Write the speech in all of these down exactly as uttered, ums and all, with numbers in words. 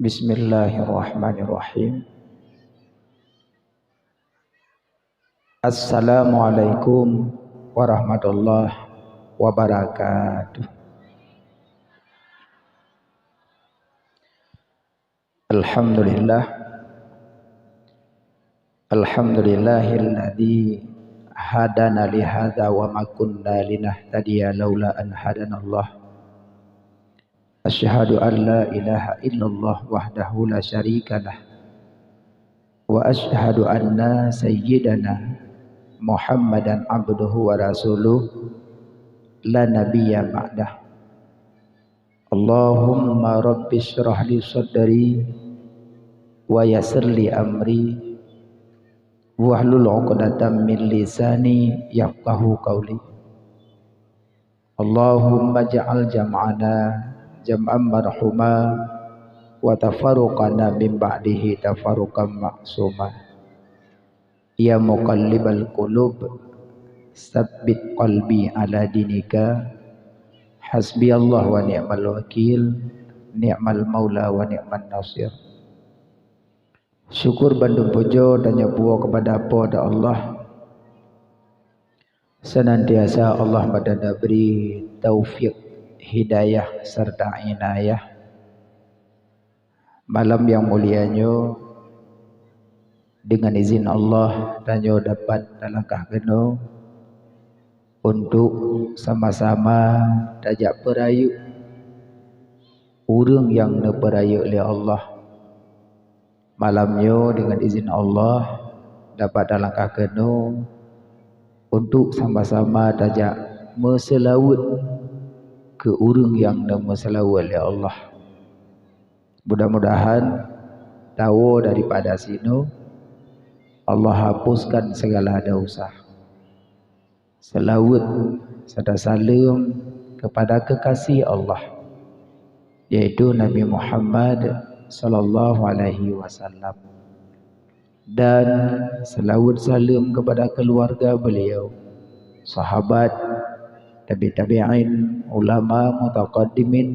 Bismillahirrahmanirrahim. Assalamualaikum warahmatullahi wabarakatuh. Alhamdulillah. Alhamdulillahilladzi hadana li hadza wa ma kunna linahtadiya laula an hadanallah. Asyhadu an la ilaha illallah wahdahu la syarikalah. Wa asyhadu anna sayyidana Muhammadan abduhu wa rasuluh la nabiyya ba'dah. Allahumma rabbi syrah li sadri wa yassir li amri wahlul 'uqdatam min lisani yafqahu qauli. Allahumma ja'al jam'ana jam'an marhuma wa tafarruqana min ba'dihi tafarruqan ma'suma. Ya muqallibal qulub, tsabbit qalbi ala dinika. Hasbiyallah wa ni'mal wakil, ni'mal maula wa ni'man nasir. Syukur bandum pujoe tanyoe puwoe keupada Po teu Allah. Senantiasa Allah meuteubri taufik, hidayah, serta inayah. Malam nyang mulia nyoe, deungon izin Allah, tanyoe dapat talangkah keunoe untuk sama-sama tajak peurayeuk ureuëng nyang neupeurayeuk lé Allah. Malam nyoe, deungon izin Allah, dapat talangkah keunoe untuk sama-sama tajak meuseulaweuet keu ureuëng nyang neumeuseulaweuet lé Allah. Mudah-mudahan tawoe daripada sinoe Allah hapuskan segala dosa. Seulaweuet serta saleuem keupada keukasih Allah, yaitu Nabi Muhammad sallallahu alaihi wasallam. Dan seulaweuet saleuem keupada keuluwarga beliau, sahabat, tabi' tabi'in, ulama mutaqaddimin,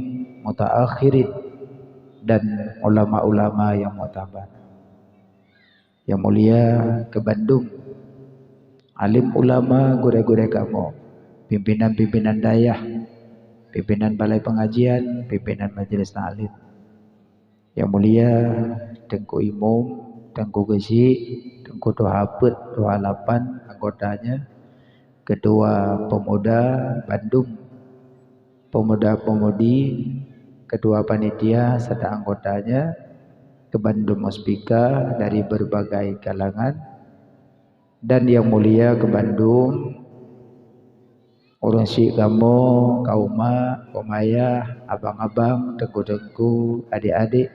mutaakhirin, dan ulama-ulama nyang muktabar. Nyang mulia keu bandum alim ulama, gurée-gurée kamoe, pimpinan-pimpinan dayah, pimpinan balai pengajian, pimpinan majelis taklim. Nyang mulia Teungku Imum, Teungku Geuchik, Teungku Tuha Peuet, Tuha Lapan anggotanya, ketua pemuda bandum, pemuda-pemudi, ketua panitia serta anggotanya, keu bandum muspika dari berbagai kalangan, dan nyang mulia keu bandum ureuëng syik kamoe, kaum mak, kaum ayah, abang-abang, teungku-teungku, adik-adik,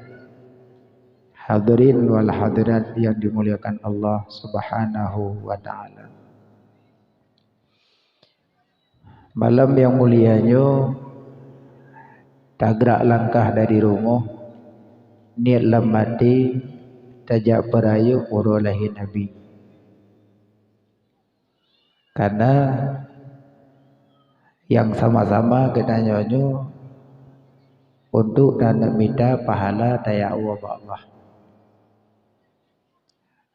hadirin wal hadirat nyang dimuliakan Allah Subhanahu wa Ta'ala. Malam nyang mulia nyoe, tagrak langkah dari rumoh, niet lam até tajak peurayeuk uroe lahé Nabi. Karena nyang sama-sama geutanyoe nyoe untuk taneuk mita pahala tajak woe bak Allah.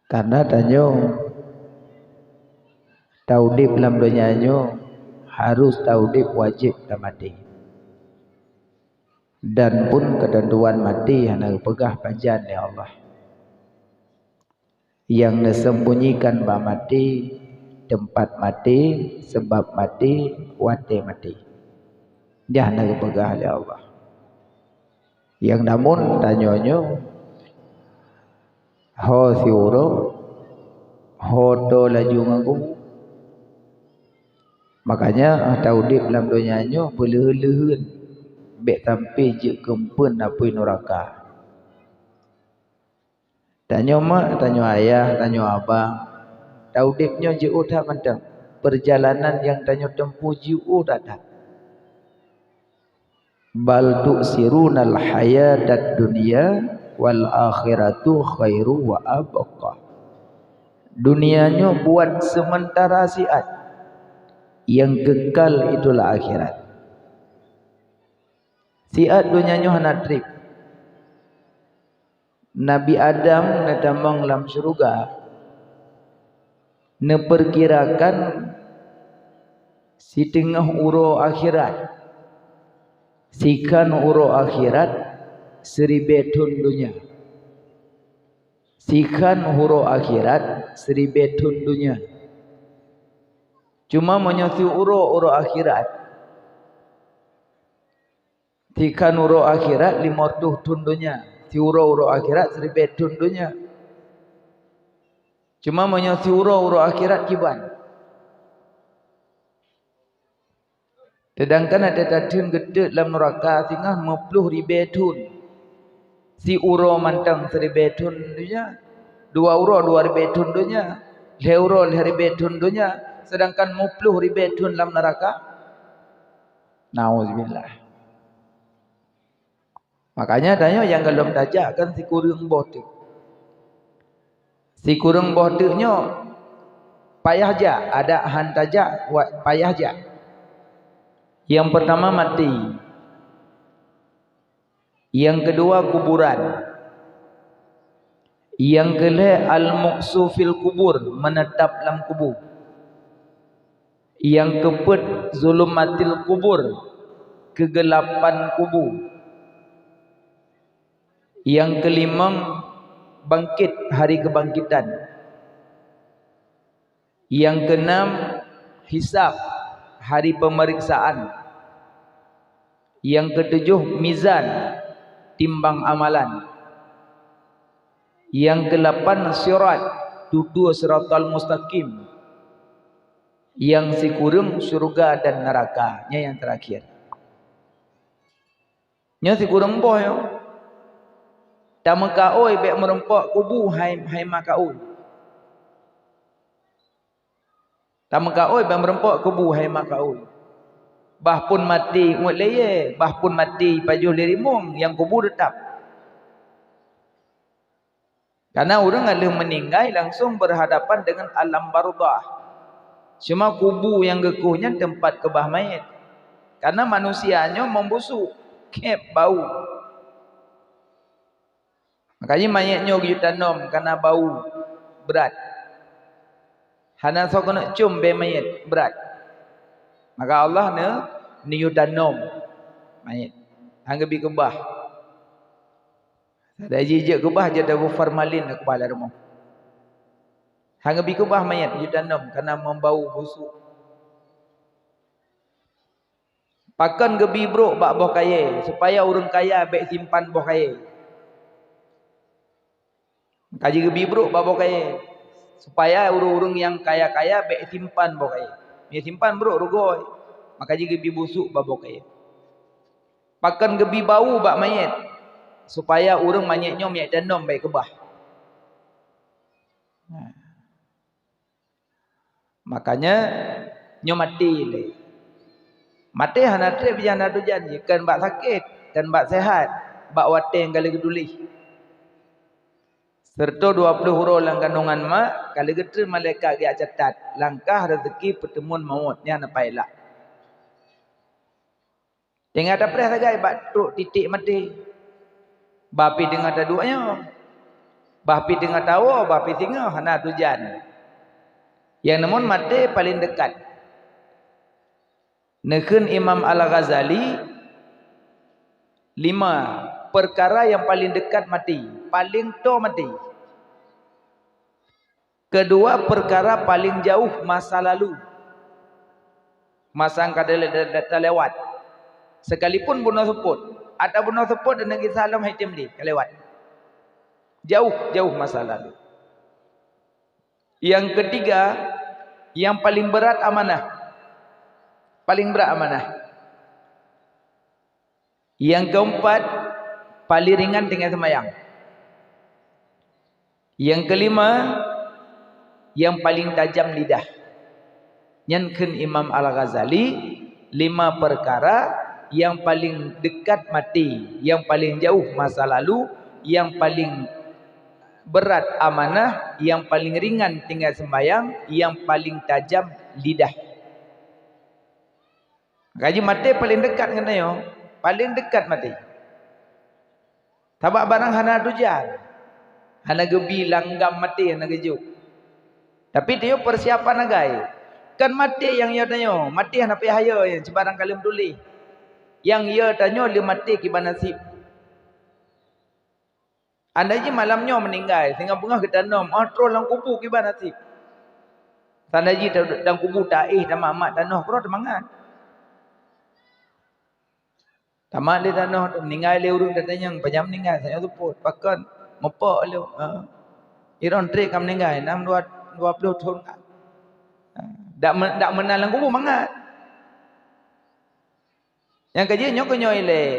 Karena tanyoe taudeb lam donya nyoe harôh taudeb wajéb tamaté. Dan pun keuteuntuan maté hana geupeugah pajan lé Allah. Nyang neuseumbunyikan bak maté, teumpat maté, sabab maté, watée maté. Nyan hana geupeugah lé Allah. Nyang namun tanyoe nyoe, ho siuroe, ho toe laju ngon geuh. Makanya, taudeb lam donya nyoe beuleuheun-leuheun, bék sampoe jeuet keu eumpeuen apui nuraka. Tanyoe mak, tanyoe ayah, tanyoe abang, taudeb nyoe jiôh that mantong. Peurjalanan nyang tanyoe teumpuh jiôh that-that. Bal tu'sirunal hayatad dunya wal akhiratu khairu wa abqa. Dunia nyoe buat seumeuntara siat, nyang keukal itulah akhirat. Siat donya nyoe hana treb. Nabi Adam neutamong lam syeuruga, neupeukirakan siteungoh uroe akhirat, sikhan uroe akhirat siribée thon donya. Sikhan uroe akhirat siribée thon donya. Cuma meunyoe siuroe uroe akhirat, sikhan uroe akhirat limong reutôh thon donya. Siuroe uroe akhirat siribée thon donya. Cuma meunyoe siuroe uroe akhirat kiban. Seudangkan até tatheun geutot lam nuraka singoh meuploh ribée thon. Siuroe mantong siribée thon donya, dua uroe dua ribée thon donya, lhée uroe lhée ribée thon donya, seudangkan meuploh ribée thon lam nuraka. Nauzubillah. Makanya tanyoe nyang gohlom tajak kan sikureueng boh teuk. Sikureueng boh teuk nyoe payah jak, adak han tajak, wa-, payah jak. Nyang peurtama maté. Nyang keudua kuburan. Nyang keulhée al-muqsu fil kubur, meuneutab lam kubu. Nyang keupeuet zulumatil kubur, keugeulapan kubu. Nyang keulimong bangkét, hari keubangkitan. Nyang keunam hisab, hari peumeriksaan. Nyang keutujoh mizan, timbang amalan. Nyang keulapan sirat, tutoe siratal mustaqim. Nyang sikureueng syeuruga dan neuraka. Nyan nyang teurakhir. Nyoe sikureueng boh nyoe. Tameukaôi bék meurumpok kubu hai, hai makaôi. Tameukaôi bék meurumpok kubu hai makaôi. Bah phon maté uet lé yée, bah phon maté pajoh lé rimueng, nyang kubu teutap. Karena ureuëng ka lheueh meuninggai langsong berhadapan dengan alam barzakh. Cuma kubu nyang geukoh nyan teumpat keubah manyét. Karena manusia nyoe meubusuk, khép bau. Makajih manyét nyoe geuyue tanom kana bau brat. Hana soe keuneuk com bée manyét brat. Maka Allah neu-, neuyue tanom manyét. Han geubi keubah. Sadan jih jeuet keubah, jeuet tabu formalin keubah lam rumoh. Han geubi keubah manyét, geuyue tanom kana meubau busuk. Pakon geubi brok bak boh kayée, supaya ureuëng kaya bék simpan boh kayée. Makajih geubi brok bak boh kayée, supaya ureuëng-ureuëng nyang kaya-kaya bék simpan boh kayée. Meunyo simpan brok rugoe, makajih geubi busuk bak boh kayée. Pakon geubi bau bak manyét, supaya ureuëng manyét nyoe meunyo tanom bék keubah. Nah. Makanya nyoe maté lé. Maté hana treb jih, hana tujan jih, kon bak sakét, kon bak seuhat, bak watée nyang ka lheueh geutuléh. Seureutoh dua ploh uroe lam kandongan mak ka lheueh geutreun malaikat geujak catat langkah, reuzeuki, peuteumuan, mawöt, nyan na pahala. Teungoh tapreh sagai bak trok titék maté. Bah pih teungoh taduek nyoe. Bah pih teungoh tawoe, bah pih singoh hana tujan. Nyang neumon maté paleng deukat. Neukheun Imam Al-Ghazali, lima peukara nyang paleng deukat maté, paleng toe maté. Keudua peukara paleng jauh masa lalu. Masa nyang ka tale-, ta-, talewat. Sekalipun bunoe seupôt, ata bunoe seupôt dan gisa lom hai tem lé, ka lewat. Jauh, jauh masa lalu. Nyang keutiga, nyang paleng brat amanah. Paleng brat amanah. Nyang keumpat, paleng ringan tinggai seumayang. Nyang keulima, nyang paleng tajam lidah. Nyan kheun Imam Al-Ghazali, lima peukara nyang paleng deukat maté, nyang paleng jauh masa lalu, nyang paleng brat amanah, nyang paleng ringan tinggai seumayang, nyang paleng tajam lidah. Makajih maté paleng deukat ngon tanyoe, paleng deukat maté. Sabab barang hana tujan. Hana geubi langgam maté, hana geujok. Tapi tanyoe peusiapan agai. Kan maté nyang yo tanyoe, maté hana payah yo, nyang sibarang ka lheueh tuléh. Nyang yo tanyoe lheueh maté kiban nasib. Andai jih malam nyoe meuninggai, singoh beungoh geutanom, oh, troh lam kubu kiban nasib. Andai jih ta-, lam kubu taéh, tamat-mat tanoh, keudroe teumangat. Tamat lé tanoh, meuninggai lé ureuëng, tatanyong, "Pajan meuninggai?" "Saboh seupôt." "Pakon?" "Meupok lé." "Ha." "Droeneuh trép ka meuninggai?" "Nam dua, dua ploh thon ka." Ha. Dak me-, dak meunan lam kubu mangat. Nyang keujeuet nyoe keuh nyoe ilée,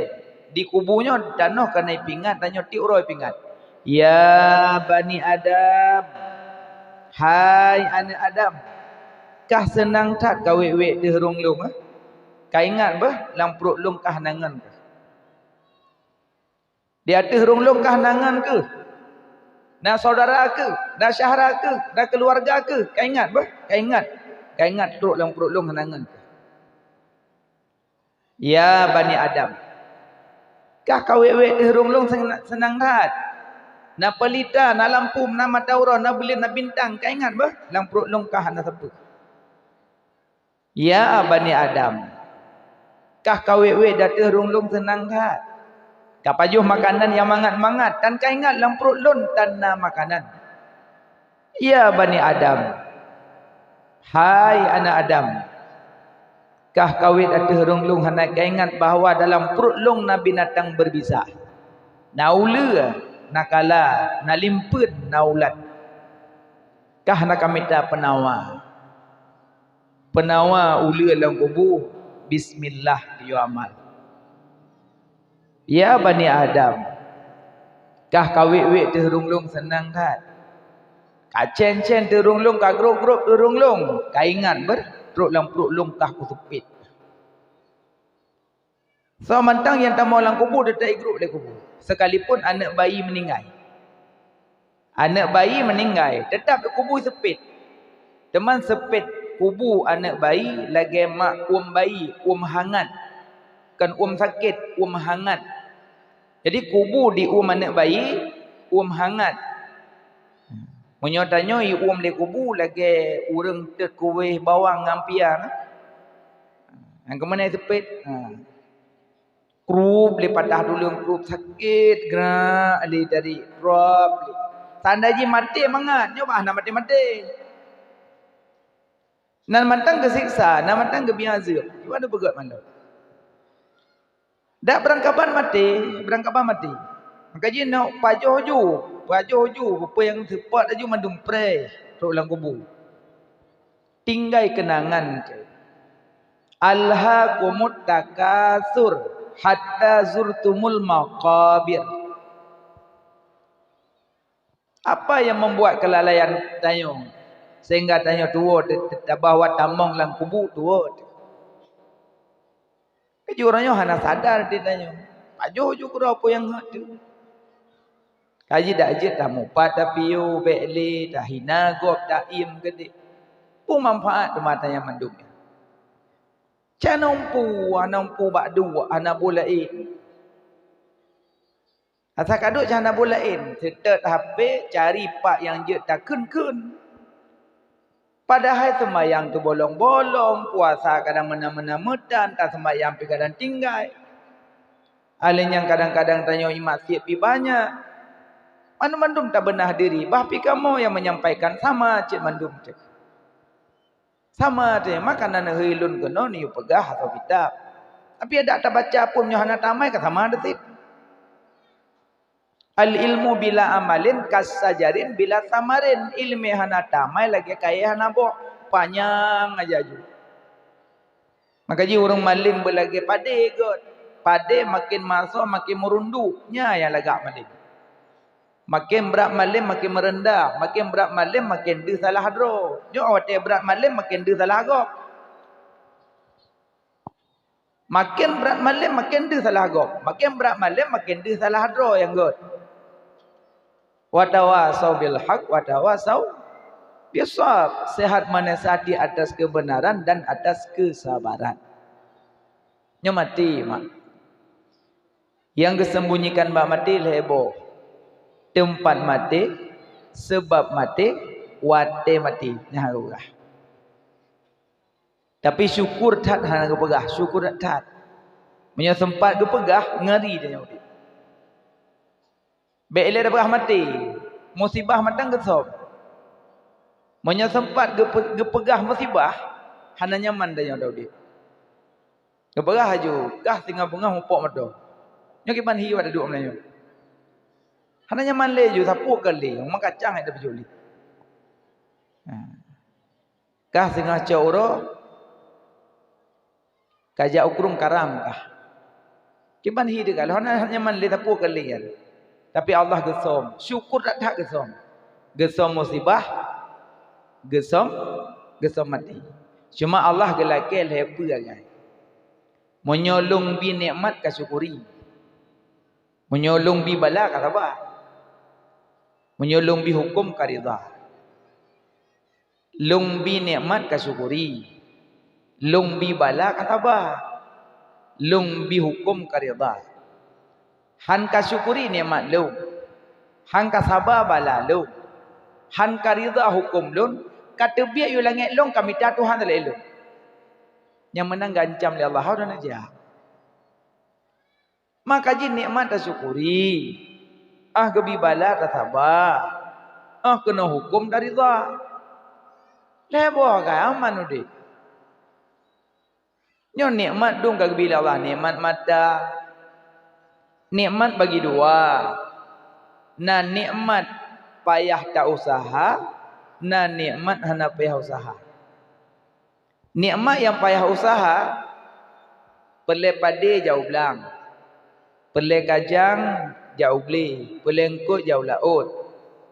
di kubu nyoe tanoh ka na ipingat, tanyoe tiep uroe ipingat. "Ya bani Adam, hai aneuëk Adam, kah seunang that ka wék-wék teuh rhueng lôn, eh? Ka ingat beuh, lam pruet lôn kah hana ngon keuh. Di ateueh rhueng lôn kah hana ngon keuh. Na syedara keuh, na syedara keuh, na keuluwarga keuh. Ka ingat beuh, ka ingat. Ka ingat trok lam pruet lôn hana ngon keuh." "Ya bani Adam, kah ka wék-wék teuh rhueng lôn seunang, seunang that. Na peulita, na lampôh, na mata uroe, na buleuen, na bintang. Ka ingat beuh, lam pruet lôn kah hana sapeue." "Ya bani Adam, kah ka wék-wék di ateueh rhueng lôn seunang that. Ka pajoh makanan nyang mangat-mangat, tan ka ingat lam pruet lôn tan na makanan." "Ya bani Adam, hai aneuëk Adam, kah ka wék ateueh rhueng lôn hana ka ingat bahwa dalam pruet lôn na binatang berbisa, na uleue, na kala, na limpeuen, na ulat. Kah hana ka mita peunawa. Peunawa uleue lam kubu, bismillah geuyue amal." "Ya bani Adam, kah ka wék-wék teuh rhueng lôn seunang that. Ka cen-cen teuh rhueng lôn, ka grôp-grôp teuh rhueng lôn. Ka ingat beuh, trok lam pruet lôn kah kuseupet." Soe mantong nyang tamong lam kubu teutap igrôp lé kubu, sekalipun aneuëk bayi meuninggai. Aneuëk bayi meuninggai, teutap di kubu seupet. Teuma seupet kubu aneuëk bayi lagée mak uem bayi, uem hangat. Kon uem sakét, uem hangat. Jadi kubu di uem aneuëk bayi, uem hangat. Meunyoe tanyoe iuem lé kubu lagée ureuëng teuet kuwéh bawang ngon pia na. Nyang keumeunai seupet. Ha. Krup lé patah tuleueng, krup sakét, grak lé dari, krup lé. Tanda jih maté mangat, nyoe bah na maté-maté. Nan mantong geusiksa, nan mantong geubiazeueb. Iwan beugét mandum. Dak beurangkaban maté, beurangkaban maté. Maka jih nyoe pajoh ju, pajoh ju, peue nyang seupôt laju mandum preh trok lam kubu. Tinggai keunangan teuh. "Alhaakumut takatsur hatta zurtumul maqabir." Apa yang membuat kelalaian tanyoe sehingga tanyoe tuwoe te-, te-, bahwa tamong lam kubu tuwoe teuh? Keujeuet uroe nyoe hana sadar di tanyoe. Pajoh ju keudroe peue nyang hot teuh. Kaji dak jeuet tamupat, tapiôh, bék lé, tahina gob, taiem keudéh. Peue manfaat teuma tanyoe mandum nyan? Can umpu, hana umpu bak duek, hana buet laén. Asa ka duek can hana buet laén, seutôt hapé cari pat nyang jeuet takheun-kheun. Padahai seumayang teubolong-bolong, puasa kadang meunan-meunan meutan, taseumayang pih kadang tinggai. Alèh nyan kadang-kadang tanyoe imaksiet pih banyak. Mandum-mandum tabeunah diri, bah pih kamoe nyang menyampaikan sama cit mandum teuh. Sama teuh, maka na neuhôi lôn keunoe neuyue peugah atau kitab. Tapi adak tabaca pun nyoe hana tamai ka sama teuh cit. Al-ilmu bila amalin kasajarin bila samarin. Ileumèe hana tamai lagèe kayèe hana boh, panyang aja ju. Maka jih ureueng malém beulagèe padé gét. Padé maken masoe maken meurunduk, nyan nyang lagak malém. Maken brat malém maken meureundah, maken brat malém maken deuh salah droe. Nyoe watèe brat malém maken deuh salah gob. Maken brat malém maken deuh salah gob, maken brat malém maken deuh salah droe nyang gét. Watawasau bil haq, watawasau bisabr. Sehat menasihati atas kebenaran dan atas kesabaran. Nyoe maté, mak. Nyang geusembunyikan bak maté lhèe boh. Teumpat maté, seubab maté, watée maté, nyan hana geupeugah. Tapi syukur that hana geupeugah, syukur that. Meunyoe seumpat geupeugah, ngeri tanyoe udeb. Bék ilée tapeugah maté, musibah mantong geusom. Meunyoe seumpat geupe-, geupeugah musibah, hana nyaman tanyoe udeb. Geupeugah laju, gah singoh beungoh mupok meudo. Nyoe kiban hi watée duek meunyoe. Hana nyaman lé ju, sapeue kali, maka cang hana beujeuet lé. Ha. Kah singoh cok uroe, ka jak u krueng karam kah. Kiban hi teuka, hana nyaman lé sapeue kali nyan. Tapi Allah geusom, syukur that-that geusom. Geusom musibah, geusom, geusom maté. Cuma Allah geulakée lhée peue agam. Meunyoe lôn bi nikmat ka syukuri. Meunyoe lôn bi bala ka saba. Meunyoe lôn bi huköm ka ridha. Lôn bi nikmat ka syukuri. Lôn bi bala ka saba. Lôn bi huköm ka ridha. Han ka syukuri nikmat lôn. Han ka saba bala lôn. Han ka ridha huköm lôn. Ka teubiet yue langét lôn ka mita Tuhan talakée lôn. Nyang meunan geuancam lé Allah, hana jak. Maka jih nikmat tasyukuri. Ah geubi bala tasaba. Ah keunoe huköm taridha. Lhée boh agam aman udeb. Nyoe nikmat dum ka geubi lé Allah, nikmat mata. Nikmat bagi dua. Na nikmat payah ta-useuha, na nikmat hana payah useuha. Nikmat nyang payah useuha, peureulée padé jak u blang, peureulée kajang jak u glé, peureulée eungkot jak u laôt,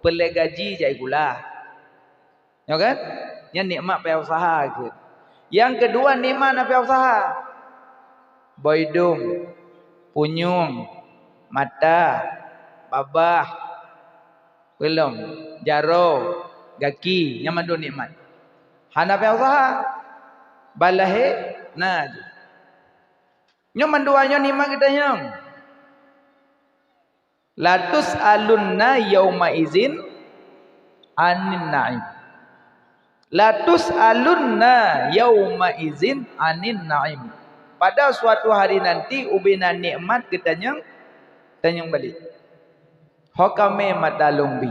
peureulée gaji jak sikula. Nyoe kan? Nyan nikmat payah useuha keuh. Nyang keudua nikmat hana payah useuha. Bak idong, punyueng, mata, babah, peulom, jaroe, gaki, nyan mandum nikmat. Hana payah useuha. Bak lahé na jih. Nyoe mandua nyoe nikmat geutanyoe. Latus'alunna yauma izin 'anin na'im. Latus'alunna yauma izin 'anin na'im. Pada suatu hari nanti ubena nikmat geutanyoe, tanyong balek. Ho kamé mata lôn bi?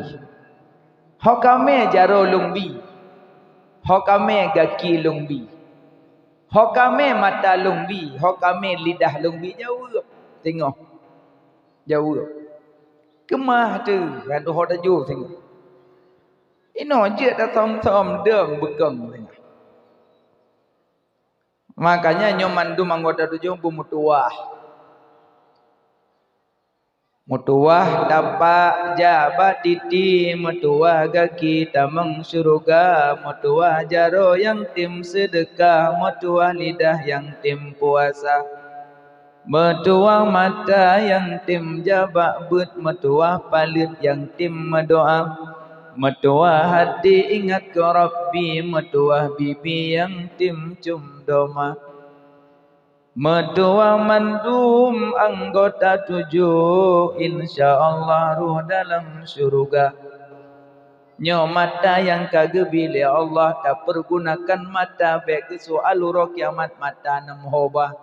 Ho kamé jaroe lôn bi? Ho kamé gaki lôn bi? Ho kamé mata lôn bi? Ho kamé lidah lôn bi? Jaweueb singoh. Jaweueb. Keumah teuh, nyan tuho tajôh singoh. Inoe jeuet tasöm-söm deueng beukong singoh. Makanya nyoe mandum anggota tujoh beumeutuwah. Meutuwah tapak jak bak titi, meutuwah gaki tamong syeuruga, meutuwah jaroe nyang tem seudeukah, meutuwah lidah nyang tem puasa, meutuwah mata nyang tem jak bak beuet, meutuwah paleuet nyang tem meudoá, meutuwah até ingat keu Rabbi, meutuwah bibi nyang tem cum doma. Meutuwah mandum anggota tujoh, insya Allah roh dalam syeuruga. Nyoe mata nyang ka geubi lé Allah, tapeurgunakan mata bék keu soal uroe kiamat mata nam hoba.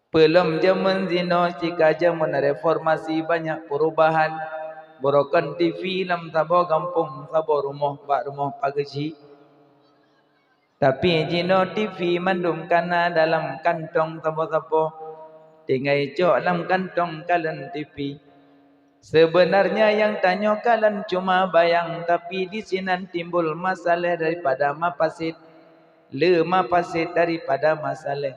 Peulom jameun jinoe sika jameun reformasi banyak peurubahan. Beurokon T V lam saboh gampông, saboh rumoh bak rumoh pageue jih. Tapi jinoe T V mandum kana dalam kantong saboh-saboh, tinggai cok lam kantong kalon T V. Seubeunarnya nyang tanyoe kalon cuma bayang, tapi disinan timbul masalah daripada mafasid, le mafasid daripada masalah.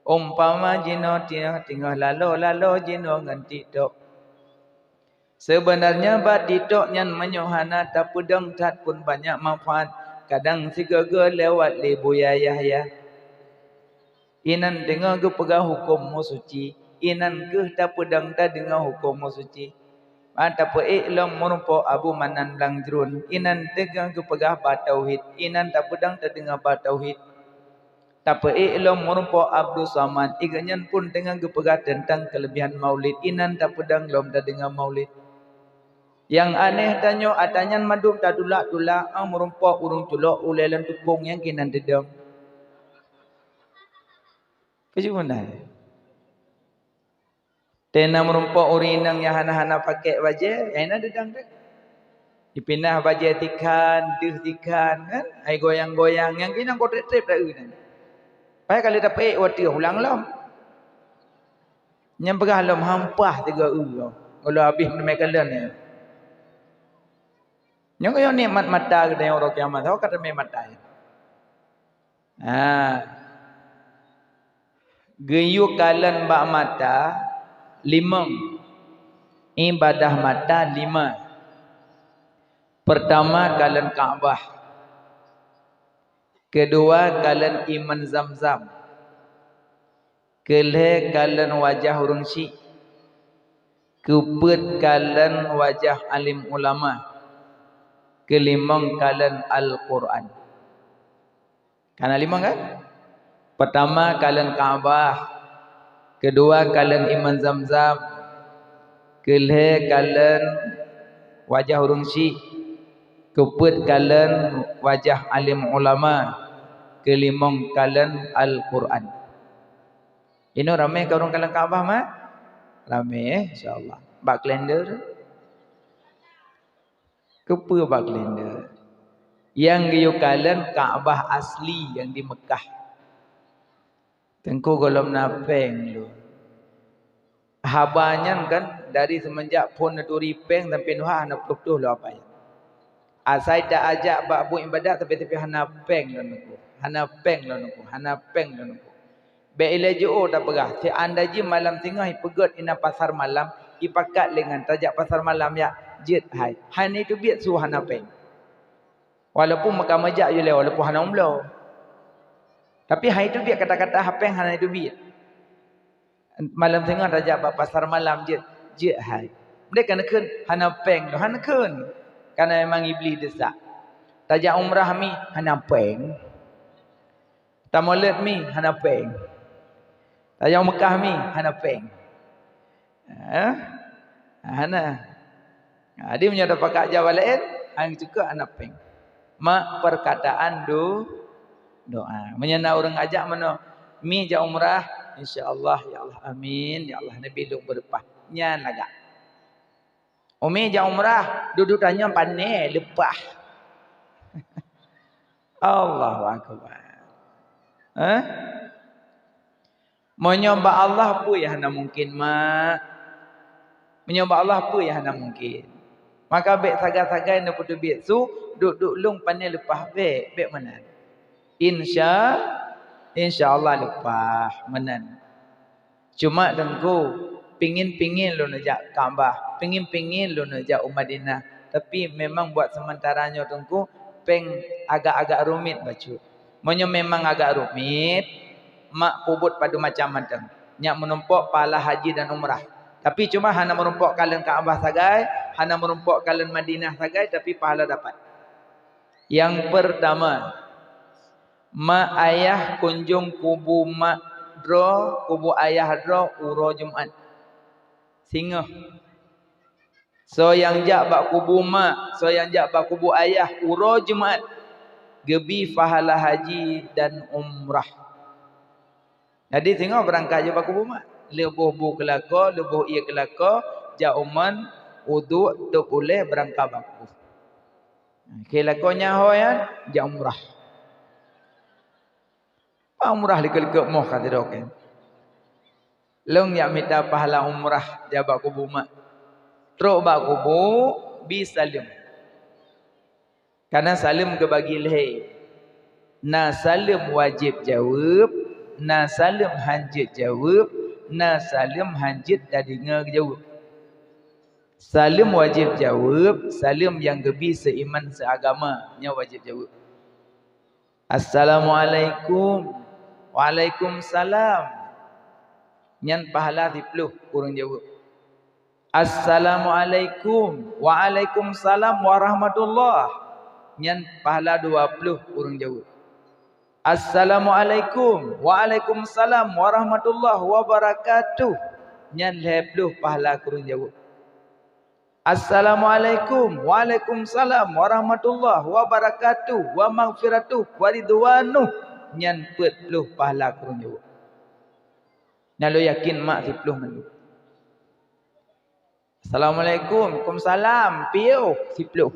Umpama jinoe tingoh-tingoh lalo-lalo jinoe ngon TikTok. Seubeunarnya bak TikTok nyan meunyoe hana tapeudong that pun banyak manfaat, kadang sigoe-goe lewat lé Buya Yahya. Inan deungoe geupeugah huköm meusuci, inan kheueh tapeudong tadeungoe huköm meusuci. Ban tapeuék lom meurumpok Abu Manan Blang Jruen, inan deungoe geupeugah bak tauhid, inan tapeudong tadeungoe bak tauhid. Tapeuék lom meurumpok Abdul Samad, i geuhnyan pun teungoh geupeugah teuntang keuleubihan Maulid, inan tapeudong lom tadeungoe Maulid. Nyang aneh tanyoe, ata nyan mandum tatulak-tulak, ah, meurumpok ureuëng culok ulée lam teupông nyang keunan teudong. Keuju meunan. Teungoh meurumpok ureuëng inong nyang hana-hana pakék bajée, nyang inan teudong deh. Jipinah bajée tikhan, deuh tikhan, kan? Hai goyang-goyang, nyang keunan gotreb-treb taeu nyan. Pai ka lheueh tapeuék watée ulang lom. Nyang peugah lom hampah tiga u lom. Kalau habéh teumé kalon nyan. Nyang keuyoe nikmat mata geutanyoe uroe kiamat, ho ka teumé mata nyan. Ha. Geuyue kalon bak mata limong. Ibadah mata lima. Pertama, kalon Ka'bah. Keudua, kalon iman Zam-Zam. Keulhée, kalon wajah ureuëng syik. Keupeuet, kalon wajah alim ulama. Keulimong, kalon Al-Qur'an. Ka na limong kan? Pertama, kalon Ka'bah. Keudua, kalon iman Zam-Zam. Keulhée, kalon wajah ureuëng syik. Keupeuet, kalon wajah alim ulama. Keulimong, kalon Al-Qur'an. Inoe ramé ka ureuëng kalon Ka'bah, mak? Ramé, eh, insya Allah. Bak kalender. Keupeue bak kalender? Nyang geuyue kalon Ka'bah asli nyang di Meukah. Teungku, gohlom na péng lôn. Haba nyan kan dari seumenjak phon neuturi péng sampai nuha hana putôh-putôh lôn haba nyan. Asai ta-ajak bak buet iébadat tapi-tapi hana péng lôn Teungku. Hana péng lôn Teungku. Hana péng lôn Teungku. Bék ilée jiôh tapeugah, sianda jih malam singoh ipeugét inan pasar malam, ipakat lé ngon tajak pasar malam jak jeuet hai. Hana iteubiet su hana péng. Walaupun meuka meujak yue lé, walaupun hana umlo. Tapi hai teubiet kata-kata hapéng hana iteubiet. Malam singoh tajak bak pasar malam jeuet, jeuet hai. Meunan ka neukheun hana péng tu, hana kheun. Karena memang Iblih desya. Tajak umrah mi hana péng. Tamolot mi hana péng. Tajak Meukah mi hana péng. Eh? Hana. Jadi meunyoe tapakat jawaban laén, hana cukup hana péng. Mak perkataan do doa. Meunyoe na ureuëng ajak meunoe, mi jak umrah, insya Allah ya Allah amin ya Allah Nabi lôn beureupah. Nyan lagak. Umi jak umrah, dudoe tanyoe pané leupah. Allahu akbar. Eh? Meunyoe bak Allah peue nyang hana mungken, mak? Meunyoe bak Allah peue nyang hana mungken? Maka bék sagai-sagai neupeuteubit su, duek-duek lôn pané leupah bék, bék meunan. Insya, insya Allah leupah meunan. Cuma Teungku, pingin-pingin lôn jak Ka'bah, pingin-pingin lôn jak u Madinah. Tapi memang buat sementara nyoe Teungku, péng agak-agak rumit bacut. Meunyoe memang agak rumit, mak peubuet padum macam mantong. Nyak meurumpok pahala haji dan umrah. Tapi cuma hana meurumpok kalon Ka'bah sagai, hana meurumpok kalon Madinah sagai, tapi pahala dapat. Nyang pertama, mak ayah kunjong kubu mak droe, kubu ayah droe uroe Jumat. Singoh. Soe nyang jak bak kubu mak, soe nyang jak bak kubu ayah uroe Jumat, geubi pahala haji dan umrah. Jadi singoh beurangkat jih bak kubu mak. Leuboh bu keulako, leuboh ié keulako, jak u mon, uduk, tôb ulée, beurangkat bak kubu. Keu lakoe nyan ho nyan, jak umrah. Umrah likot-likot moh ka sidroe keu. Lôn jak mita pahala umrah jak bak kubu mak. Trok bak kubu, bi saleuem. Karena saleuem geubagi lhée. Na saleuem wajéb jaweueb, na saleuem hanjeuet jaweueb, na saleuem hanjeuet tadeungoe jaweueb. Saleuem wajéb jaweueb, saleuem nyang geubi seuiman seuagama, nyoe wajéb jaweueb. "Assalamualaikum." "Waalaikumsalam." Nyan pahala siplôh ureuëng jaweueb. "Assalamualaikum." "Waalaikumsalam warahmatullah." Nyan pahala dua plôh ureuëng jaweueb. "Assalamualaikum." "Waalaikumsalam warahmatullahi wabarakatuh." Nyan lhèe ploh pahala keu ureueng jaweueb. "Assalamualaikum." "Waalaikumsalam warahmatullahi wabarakatuh, wa maghfiratuh, wa ridwanuh." Nyan peuet ploh pahala keu ureueng jaweueb. Nyan lôn yakin mak siploh mandum. "Assalamualaikum." "Waalaikumsalam." Piôh, siploh.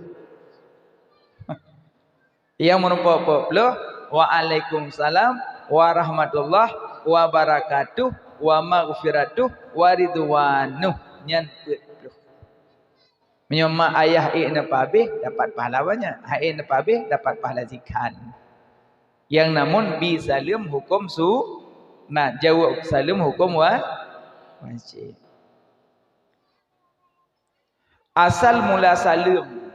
Nyang meurumpok peuet ploh, "Waalaikumsalam warahmatullahi wabarakatuh, wa maghfiratuh, wa ridwanuh." Nyan peuet ploh. Meunyoe mak ayah ék neupeuhabéh, dapat pahala banyak. Han ék neupeuhabéh, dapat pahala sikhan. Nyang namun bi saleuem huköm sunat, jaweueb saleuem huköm wa-, wajéb. Asal mula saleuem,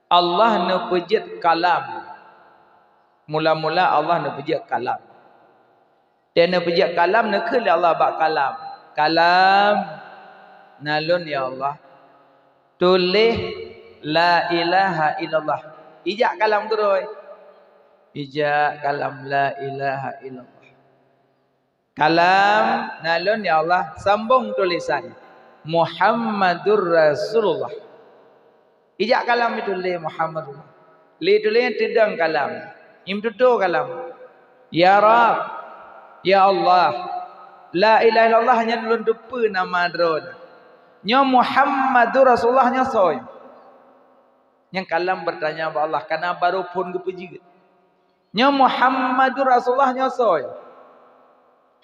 Allah neupeujeuet kalam. Mula-mula Allah neupeujeuet kalam. Dan neupeujeuet kalam, neukheun lé Allah bak kalam, "Kalam, na lôn, ya Allah, tuléh la ilaha illallah." Ijak kalam keudroe. Ijak kalam la ilaha illallah. "Kalam, na lôn, ya Allah, sambong tulésan, Muhammadur Rasulullah." Ijak kalam ituléh Muhammadullah. Lé tuléh teudong kalam. Imeututoe kalam. "Ya Rabb, ya Allah, la ilaha illallah nyan lôn teupeue nama droe. Nyoe Muhammadur Rasulullah nyoe soe?" Nyang kalam beutanya bak Allah, kana barô phon geupeujeuet. "Nyoe Muhammadur Rasulullah nyoe soe?"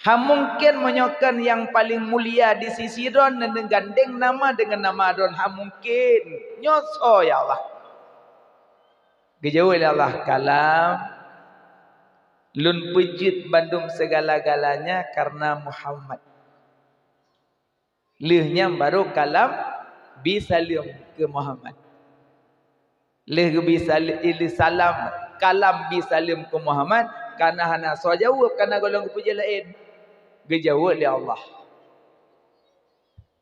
Han mungken meunyoe kon nyang paleng mulia di sisi Droen neugandeng nama deungon nama Droen, han mungken. Nyoe soe, ya Allah? Geujaweueb lé Allah, "Kalam, lôn peujeuet bandum segala-galanya karena Muhammad." Lheueh nyan barô kalam bi saleuem keu Muhammad. Lheueh geubi sal-, lheueh salam, kalam bi saleuem keu Muhammad, kana hana soe jaweueb, kana gohlom geupeujeuet laén. Geujaweueb lé Allah.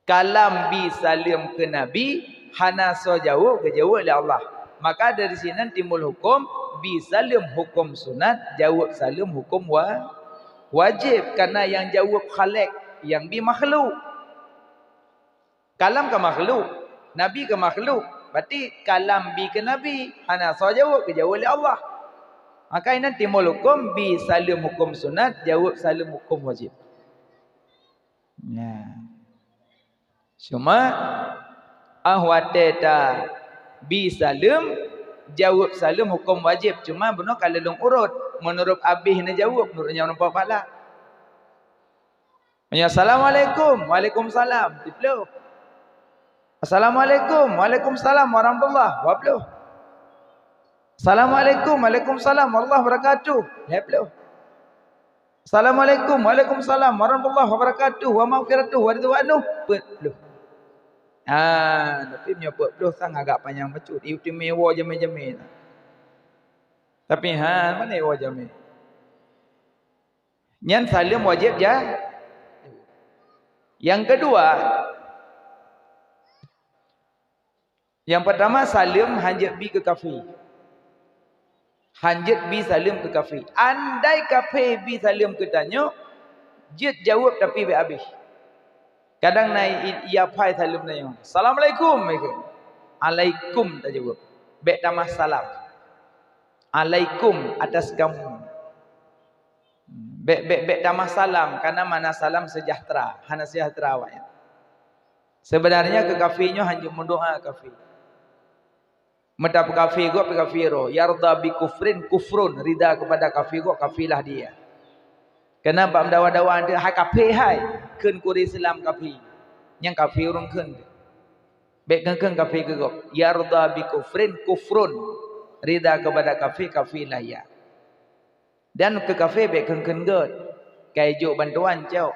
Kalam bi saleuem keu Nabi, hana soe jaweueb, geujaweueb lé Allah. Maka dari sinan timbul huköm, bi saleuem huköm sunat, jaweueb saleuem huköm wa-, wajéb, kana nyang jaweueb khalek, nyang bi makhluk. Kalam ka makhluk, Nabi ka makhluk, berarti kalam bi keu Nabi, hana soe jaweueb, geujaweueb lé Allah. Maka inan timbul huköm, bi saleuem huköm sunat, jaweueb saleuem huköm wajéb. Nah. Cuma, ah watèe ta bi saleuem, jaweueb saleuem huköm wajéb. Cuma bunoe ka lôn urot, meunurot abéh neujaweueb, meunurot nyang nampak pala. Meunyoe, "Assalamualaikum." "Waalaikumsalam." Siploh. "Assalamualaikum." "Waalaikumsalam warahmatullah." Dua ploh. "Assalamualaikum." "Waalaikumsalam warahmatullahi wabarakatuh." Lhèe ploh. "Assalamualaikum." "Waalaikumsalam warahmatullahi wabarakatuh. Wa maghfiratuh wa ridwanuh." Peuet ploh. Ha, tapi meunyoe peuet ploh sang agak panyang bacut. Istimewa jamé-jamé. Tapi ha, mana istimewa jamé? Nyan saleuem wajéb ja-, nyang keudua, nyang peurtama, saleuem hanjeuet bi keu kafé. Hanjeuet bi saleuem keu kafé. Andai kafé bi saleuem keu tanyoe, jeuet jaweueb tapi bèk abéh. Kadang na i-, i-, iyaphay saleuem tanyoe, "Assalamualaikum," meukeue. "Alaikum," tajaweueb. Bèk tamah salam. "Alaikum," atas kamu. Bèk, bèk, bèk tamah salam, karena makna salam sejahtera, hana sejahtera awaknyan. Sebenarnya keu kafé nyoe hanjeuet meudoa kafé. Meutap kafé gob, kafé roh. Yarda bi kufrin kufrun, rida kepada kafé gob, kafélah dia. Karena bak meudawa-dawa hai kafé hai, kheun keu ureueng Islam kafé. Nyang kafé ureueng kheun. Bèk kheun-kheun kafé keu gob. Yarda bi kufrin kufrun, rida kepada kafé, kafélah ia. Dan keu kafé bèk kheun-kheun gèt, ka ijok bantuan cok.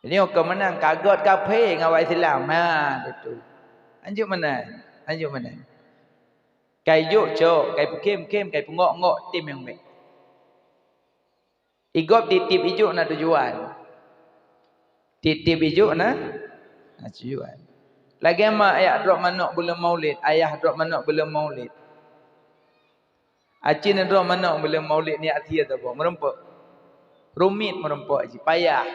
Nyoe keu meunan ka gèt kafé ngon awak Islam. Ha, beutôi. Hanjeuet meunan, hanjeuet meunan. Ka ijok cok, ka ipeukhem-khem, ka ipeungok-ngok, tem nyang bèk. Igob tiep-tiep ijok na tujuan. Tiep-tiep ijok na, na tujuan. Lagèe ma ayah drob manok buleuen Maulid, ayah drob manok buleuen Maulid. Aci neudroe manok buleuen Maulid nyan asie saboh, meurumpok. Rumit meurumpok jih, payah.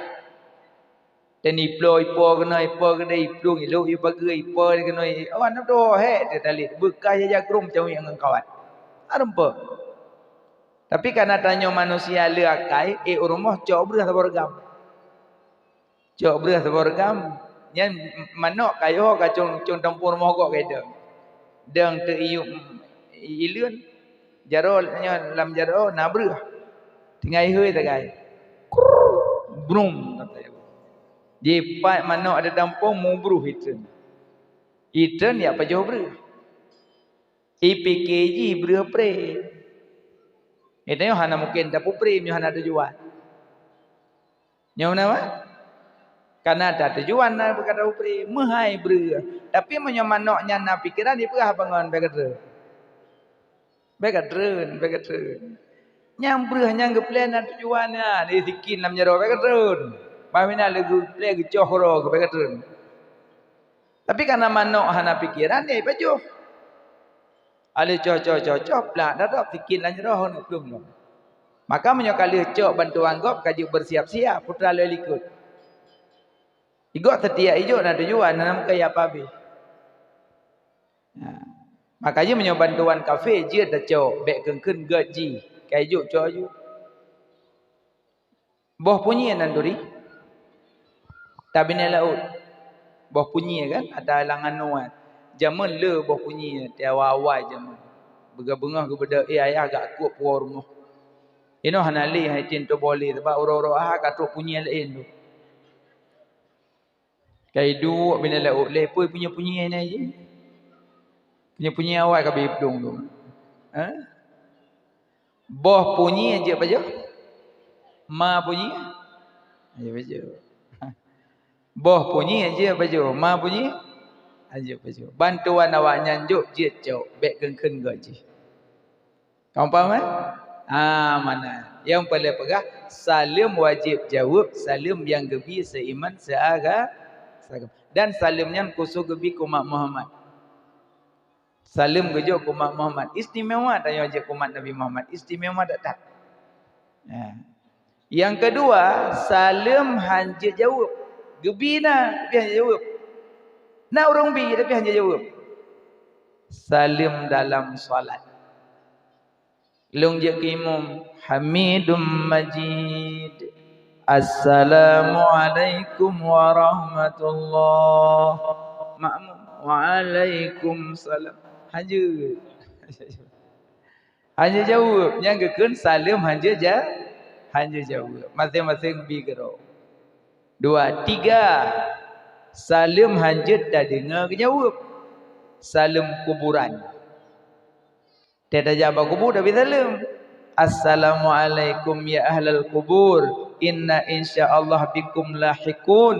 Dan iploh ipo keunoe, ipo keudeh, iplueng ilok, ipageue, ipo keunoe, awak neudroe hék teuh talét, beukah jaja krueng cawéng ngon kawat. Meurumpok. Tapi kana tanyoe manusia le akai, ék u rumoh cok breuh saboh reugam. Cok breuh saboh reugam, nyan manok ka yoh ka cong, cong tampông rumoh gob ka idong. Dong teu iyup ileuen, jaroe nyoe lam jaroe na breuh. Tinggai hôi sagai. Krrrr, brum, kata. Jipat manok ada tampông mubruh itreun. Itreun yak pajoh breuh. Ipike jih breuh pré. Geutanyoe hana mungken tapeupré meunyoe hana tujuan. Nyoe meunan, Mak? Kana that tujuan na beukata upré, meuhai breuh. Tapi meunyoe manok nyan na pikeran, ipeugah bangon, bèk ka treun. Bèk ka treun, bèk ka treun. Nyang breuh nyang geuplè na tujuan nyan, di sikin lam jaroe, bèk ka treun. Bah meunan lé geuplè geucoh uroe, bèk ka treun. Tapi kana manok hana pikeran, ya ipajoh. Aleuh coh-coh-coh-coh, plak dadok sikin lam jaroe hana plueng lom. Maka meunyoe ka lheueh cok bantuan gob, ka jeuet beusiap-siap, putra lheueh likot. Igob setiap ijok na tujuan, hana meukai apa abéh. Nah, maka jih meunyoe bantuan kafé jeuet tacok, bèk kheun-kheun gét jih, ka ijok cok aju. Boh punyie nan turi, ata binéh laôt. Boh punyie kan, ata langan nuan. Jameun le boh punyie, ti awai-awai jameun. Beungoh-beungoh geubeudôh, eh, ayah gak kuek puwoe rumoh. Inoe hana lé, hai tin toboh lé, sabab uroe-uroe Ahad ka trok punyie laén tu. Ka iduek binéh laôt, lé peue punyie-punyie nyan jih. Punyie-punyie awai ka biplueng tu. Ha? Boh punyie jeuet pajoh? Ma punyie? Jeuet pajoh. Boh punyie jeuet pajoh? Ma punyie? Jeuet pajoh. Bantuan awaknyan jok jeuet cok, bèk kheun-kheun gét jih. Kamu paham, eh? Ah, mana? Nyang paléng peugah, saleuem wajéb jaweueb, saleuem nyang geubi seuiman seuaga-, seagama. Dan saleuem nyan khusos geubi keu umat Muhammad. Saleuem geujok keu umat Muhammad. Istimewa tanyoe jeuet keu umat Nabi Muhammad. Istimewa that-that. Ya. Nyang keudua, saleuem hanjeuet jaweueb. Geubi na, tapi hanjeuet jaweueb. Na ureueng bi, tapi hanjeuet jaweueb. Saleuem dalam salat. Lôn jeuet keu imum, Hamidum Majid. Assalamualaikum warahmatullah. Makmum, waalaikumsalam. Hanjeuet. Hanjeuet jaweueb. Nyang geukheun saleuem hanjeuet ja-, hanjeuet jaweueb. Maséng-maséng bi keudroe. Dua, tiga. Saleuem hanjeuet tadeungoe geujaweueb. Saleuem kuburan. Teuh tajak bak kubu tapi saleuem. Assalamualaikum ya ahlal kubur. Inna insyaallah bikum lahiqun.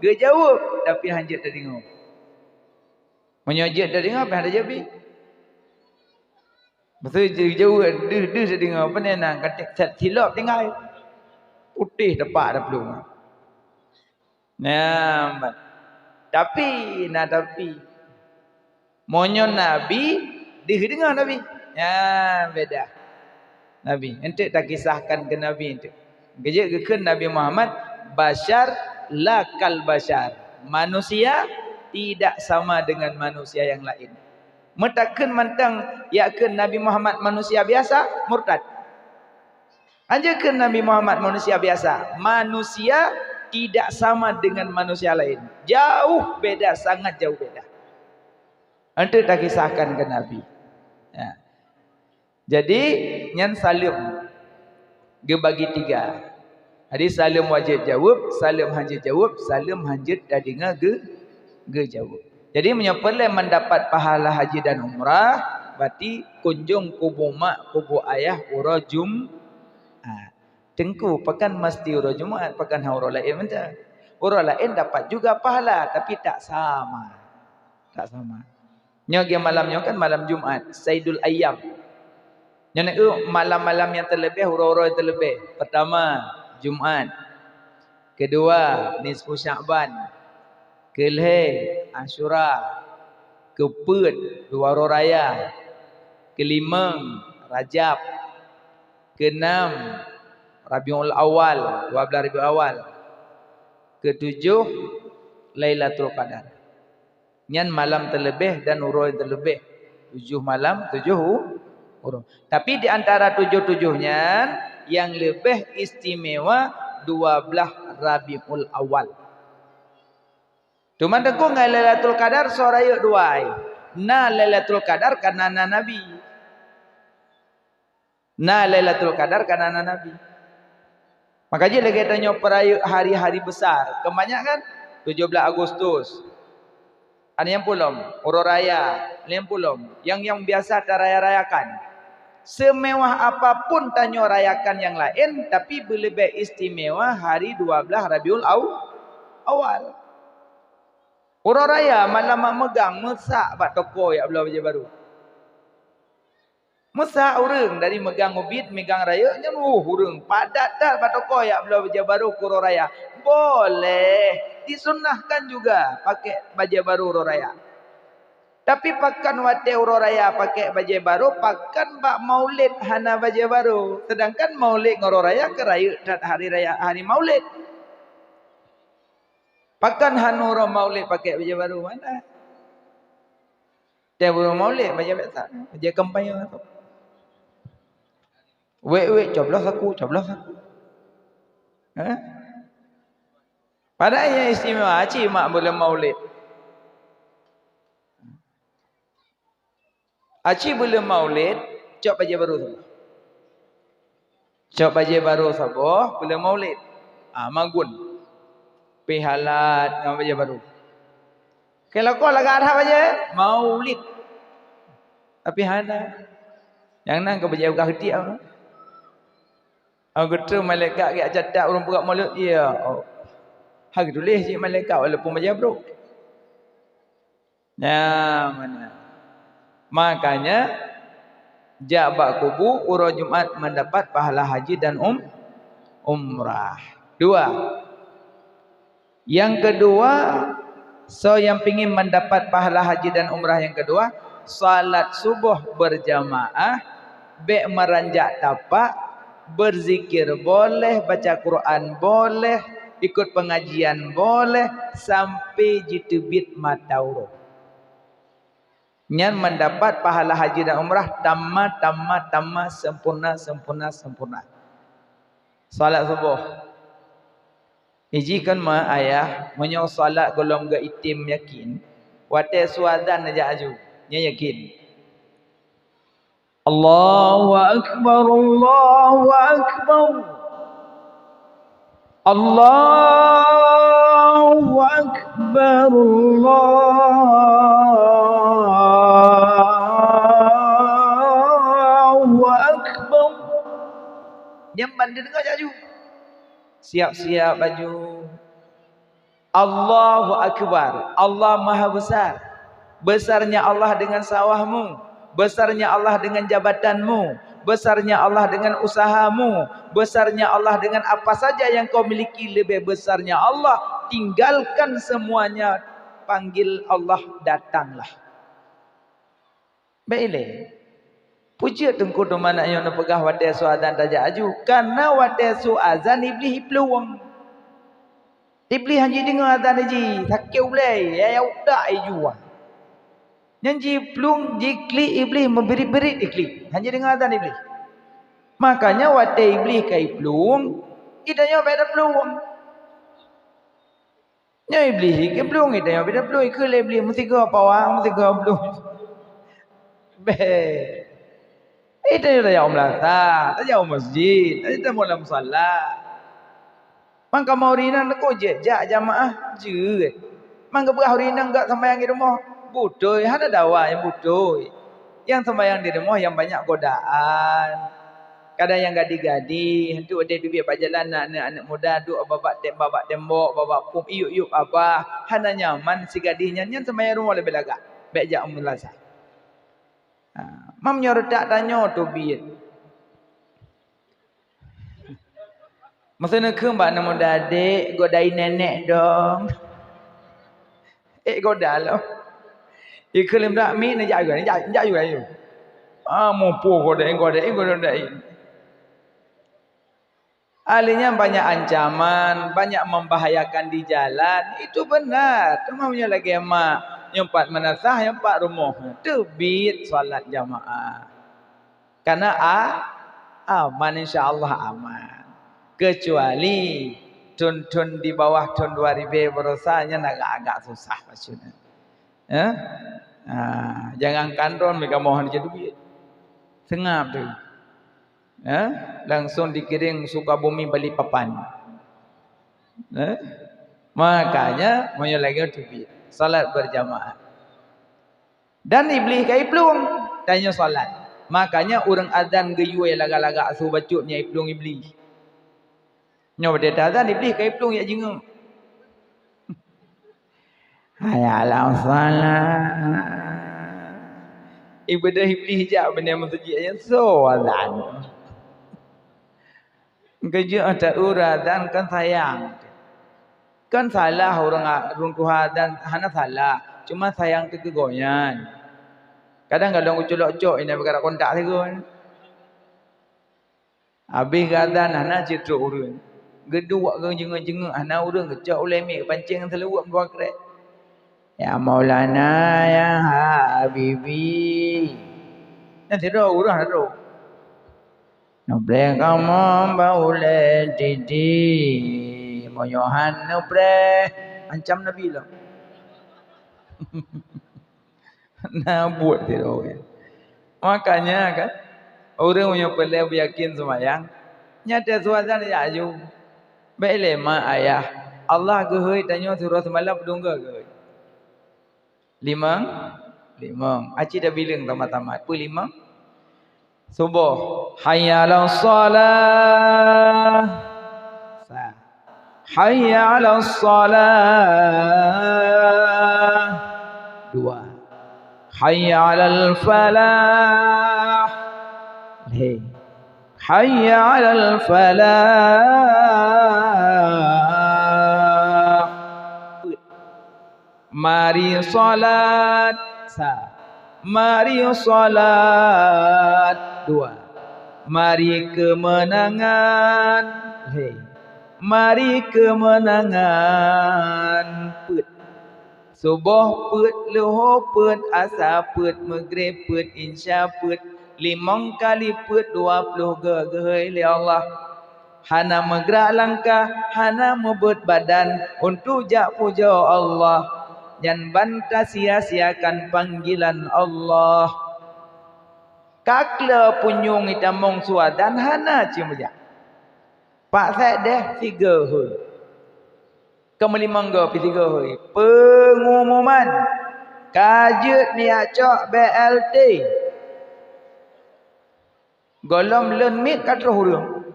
Geujaweueb tapi hanjeuet tadeungoe. Meunyoe jeuet tadeungoe, pih hana jeuet bi. Maksud jeuet, jeuet, deuh, deuh tadeungoe, pane nan, ka silop tinggai. Putéh tepak taplueng. Nah, tapi, na tapi. Meunyoe Nabi, deuh deungoe Nabi. Nyan beda. Nabi, enteuk takisahkan keu Nabi enteuk. Geujeuet geukheun Nabi Muhammad, "Basyar la kal basyar." Manusia tidak sama dengan manusia yang lain. Meutakheun mantong, jak kheun Nabi Muhammad manusia biasa, murtad. Hanjeuet kheun Nabi Muhammad manusia biasa. Manusia tidak sama dengan manusia lain. Jauh beda, sangat jauh beda. Enteuk takisahkan keu Nabi. Ya. Jadi, nyan saleuem geubagi tiga. Jadi, saleuem wajéb jaweueb, saleuem hanjeuet jaweueb, saleuem hanjeuet tadeungoe geu-, geujaweueb. Jadi, meunyoe peureulèe mendapat pahala haji dan umrah, berarti kunjung kubu mak, kubu ayah uroe Jum-, ah, Teungku, pakon meusti uroe Jumat, pakon hana uroe laén mantong? Uroe laén dapat juga pahala, tapi tak sama. Tak sama. Nyoe geuh malam nyoe kan malam Jumat, Saidul Ayyam. Nyoe na kheueh malam-malam nyang teuleubeh, uroe-uroe nyang teuleubeh. Pertama, Jumat. Keudua, Nisfu Sya'ban. Keulhèe, Asyura. Keupeuet, dua uroe raya. Keulimong, Rajab. Keenam, Rabiul Awal, dua belas Rabiul Awal. Ketujuh, Lailatul Qadar. Nyan malam teuleubeh dan uroe teuleubeh. Tujoh malam, tujoh u-, uroe. Tapi di antara tujoh-tujoh nyan, nyang leubeh istimewa dua belas Rabiul Awal. Teuma teungku ngon Lailatul Qadar soe rayeuk dua ai. Na Lailatul Qadar kareuna na Nabi. Na Lailatul Qadar kareuna na Nabi. Maka jih lagèe tanyoe peurayeuk hari-hari besar. Keubanyakan tujoh belas Agustus. Ada nyang pulom, uroe raya, nyang pulom. Nyang, nyang biasa taraya-rayakan. Semewah apapun tanyoe rayakan nyang laén, tapi beuleubeh istimewa hari dua belas Rabiul Aw-, Awal. Uroe raya malam mak meugang meusak bak toko jak bloe bajèe barô. Meusak ureueng dari meugang ubit, meugang rayeuk nyan, uh, ureueng padat that bak toko jak bloe bajèe barô keu uroe raya. Boleh, disunnahkan juga pakai bajèe barô uroe raya. Tapi pakon watèe uroe raya pakai bajèe barô, pakon bak maulid hana bajèe barô. Sedangkan maulid ngon uroe raya ka rayeuk that hari raya, hari maulid. Pakon hana uroe maulid pakai bajèe barô, hana. Tiep uroe maulid bajèe biasa, bajèe kampanye tu. Wék-wék, coblos saku, coblos saku. Eh? Padahai nyang istimewa, aci mak buleuen maulid. Aci buleuen maulid, cok bajèe barô saboh. Cok bajèe barô saboh, buleuen maulid. Ah, magun. Pih halat ngon bajèe barô. Keu lakoe lagak that bajèe maulid. Tapi hana. Nyang na keu bajèe beukah keutiek. Oh, geutrön malaikat geujak catat ureueng peugöt maulid, ya. Oh. Ha geutuléh cit malaikat walaupun bajèe brôk. Nyan meunan. Makanya, jak bak kubu uroe Jumat mendapat pahala haji dan um-, umrah. Dua. Nyang keudua, soe nyang pingin mendapat pahala haji dan umrah nyang keudua, salat suboh berjamaah, bèk meuranjak tapak, beuzikir boleh, baca Quran boleh, ikot pengajian boleh, sampai jiteubiet mata uroe. Nyan mendapat pahala haji dan umrah tamma, tamma, tamma, sempurna, sempurna, sempurna. Salat suboh. Iji kan ma ayah, meunyoe salat gohlom geuitem yakin, watèe su azan neujak aju, nyan yakin. Allahu Akbar, Allahu Akbar. Allahu Akbar, Allahu Akbar. Nyan ban deungoe jak aju. Siap-siap aju. Allahu Akbar, Allah Maha Besar. Besarnya Allah dengan sawahmu, besarnya Allah dengan jabatanmu, besarnya Allah dengan usahamu, besarnya Allah dengan apa saja yang kau miliki, lebih besarnya Allah. Tinggalkan semuanya, panggil Allah, datanglah. Bèk ilèe. Peue jeuet teungku teuma na nyoe neupeugah watèe su azan tajak aju? Kareuna watèe su azan Iblih jiplueng. Iblih hana jideungoe azan jih, sakét ulèe, ya, ya utak iju. Nyan jiplueng, jiklik Iblih, meubirit-birit jiklik. Hana jideungoe azan Iblih. Makanya watèe Iblih ka jiplueng, geutanyoe bèk taplueng. Nyoe Iblih, geuplueng geutanyoe, bèk taplueng, ikheun lé Iblih, meusigoe pawang, meusigoe plueng. Bèk. Geutanyoe tajak u meulasah, tajak u masjid, tajak tamu lam musala. Man kamoe ureueng inong teuka jeuet jak jamaah, jeuet. Man geupeugah ureueng inong gak seumayang di rumoh, beutôi, hana dawa nyang beutôi. Nyang seumayang di rumoh nyang banyak godaan. Kadang nyang gadih-gadih, hantu watèe teubiet bak jalan na aneuk-aneuk muda duek bak, bak tem-, bak, bak tembok, bak, bak pom, iyup-yup abah, hana nyaman sigadih nyan, nyan seumayang rumoh leubeh lagak. Bèk jak u meulasah. Ha, mam nyoe reutak tanyoe teubiet. Meuseue neukheun bak aneuk muda, "Dek, godai nenek dong." Ék goda lom. Ikheun lé muda, "Mi, neujak yue, neujak, neujak yue, yue." Ah, mupoh godai, godai, godai. Ahli nyan banyak ancaman, banyak membahayakan di jalan. Itu benar. Teuma meunyoe lagèe mak, nyoe pat meunasah, nyoe pat rumoh. Teubiet salat jamaah. Karena a-, aman, insya Allah aman. Kecuali thôn-thôn di bawah thôn dua ribu baroesa nyan agak-agak susah maksudnya. Eh? Ha, jangankan thôn, mereka mohon je duit. Seungap tu. Eh? Langsung dikirim Sukabumi, Balikpapan. Eh? Makanya, meunyoe lagèe tu, salat berjamaah. Dan Iblih ka iplueng, tanyoe salat. Makanya ureueng azan geuyue lagak-lagak su bacut nyan iplueng Iblih. Nyoe watèe tazan Iblih ka iplueng jak jingeuk. Hayya 'alas shalah. Ibadah Iblih jak bak meuseujid nyan soe azan. Geujak that ureueng azan kan sayang. Kan salah ureueng a-, ureueng tuha azan, hana salah. Cuma sayang teuh keu gobnyan. Kadang-kadang ucok-ucok inong bak kontak sigoe. Habéh geuazan hana cit trok ureueng. Geuduek geujeungeuk-jeungeuk hana ureueng, geucok ulèe miet geupancéng ngon seulaweuet dua krek. Ya Maulana, ya Habibi. Nyan sidroe ureueng hana trok. Neupreh kamoe bak ulèe titi. Meunyoe han neupreh, ancam Nabi lom. Na buet sidroe. Makanya kan, ureueng meunyoe peureulèe beuyakin seumayang, nyan teuh su azan jak aju. Bèk lé mak ayah, Allah geuhôi tanyoe siuroe seumalam peudong geuhôi. Limong, limong. Aci tabileung sama-sama. Peue limong? Suboh. Hayya 'alas shalah. Sa. Hayya 'alas shalah. Dua. Hayya 'alal falah. Lhèe. Hayya 'alal falah. Peuet. Mari salat. Sa. Mari salat. Dua. Mari keumeunangan. Lhèe. Mari keumeunangan. Peuet. Suboh peuet, leuhô peuet, asa peuet, meugreb peuet, insya peuet. Limong kali peuet, dua ploh geuh geuhôi lé Allah. Hana meugrak langkah, hana meubeuet badan untuk jak pujoe Allah, nyan ban tasia-siakan panggilan Allah. Ka kle punyueng itamong su azan hana cit meujak. Pak Saideh sigoe hôi. Keu meulimong goe pih sigoe hôi. Peungumuman ka jeuet neujak cok B L T. Gohlom lôn miet ka troh ureueng.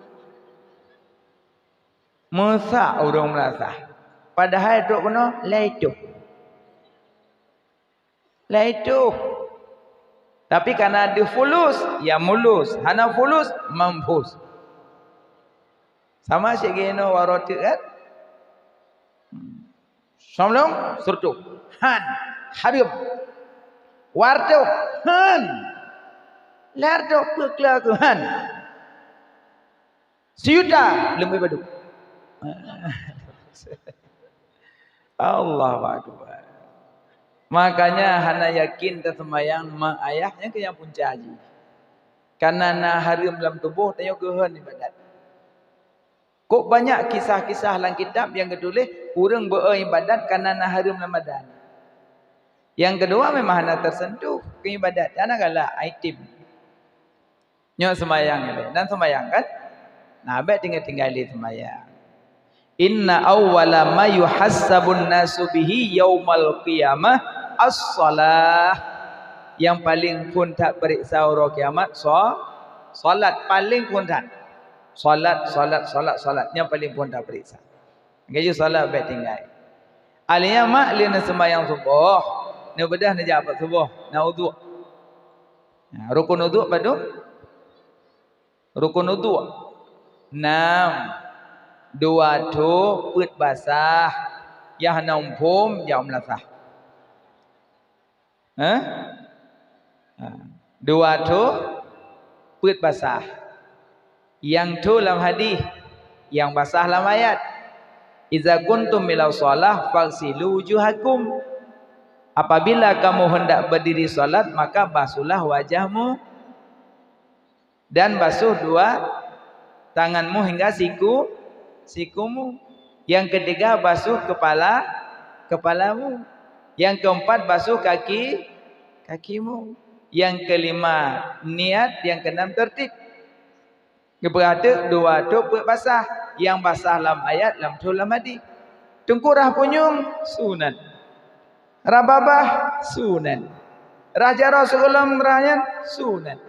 Meusak ureueng meulasah. Padahai trok keunoe lhèe toh. Lhèe toh. Tapi kana deuh fulus, ya mulus. Hana fulus, mampus. Sama cit geunoe waroe teuk kan? Somlong, seureutoh. Han, hareuem. Wareutôh, han. Lhèe reutôh, peue kla keu han. Siyuta, leumbôi padub. Allahu Akbar. Makanya hana yakin taseumayang mak ayah, nyan keuh nyang punca jih. Kana na hareuem lam tuboh, tanyoe geuhon ibadat. Kok banyak kisah-kisah lam kitab nyang geutuléh, ureueng beu-o ibadat kana na hareuem lam badan. Nyang keudua memang hana teuseuntuh keu ibadat, hana galak, item. Nyoe seumayang ilèe, nan seumayang kan? Nah, bèk tinggai-tinggai lé seumayang. Inna awwala ma yuhassabun nasu bihi yaumal qiyamah as-shalah. Nyang paleng phon that peuriksa uroe kiamat, so-, salat paleng phon that. Salat, salat, salat, salat. Nyang paleng phon that peuriksa. Geuyue salat bèk tinggai. Alèh nyan mak lheueh neuseumayang suboh, neubeudôh neujak bak suboh, na udhu. Nah, rukun udhu padum? Rukun udhu. Nam. Dua tho peuet basah. Yah na muphom jak meulasah. Hah? Ha. Dua tho peuet basah. Nyang tho lam hadis, nyang basah lam ayat. "Iza kuntum ila shalah faghsilu wujuhakum." Apabila kamu hendak berdiri salat, maka basuhlah wajahmu dan basuh dua tanganmu hingga siku, sikumu. Yang ketiga, basuh kepala, kepalamu. Yang keempat, basuh kaki, kakimu. Yang kelima, niat. Yang keenam, tertib. Geupeugah teuk dua tho peuet basah, nyang basah lam ayat, lam tho lam hadis. Teungku rhah punyueng, sunat. Rhah babah, sunat. Rhah jaroe sigohlom rhah nyan, sunat.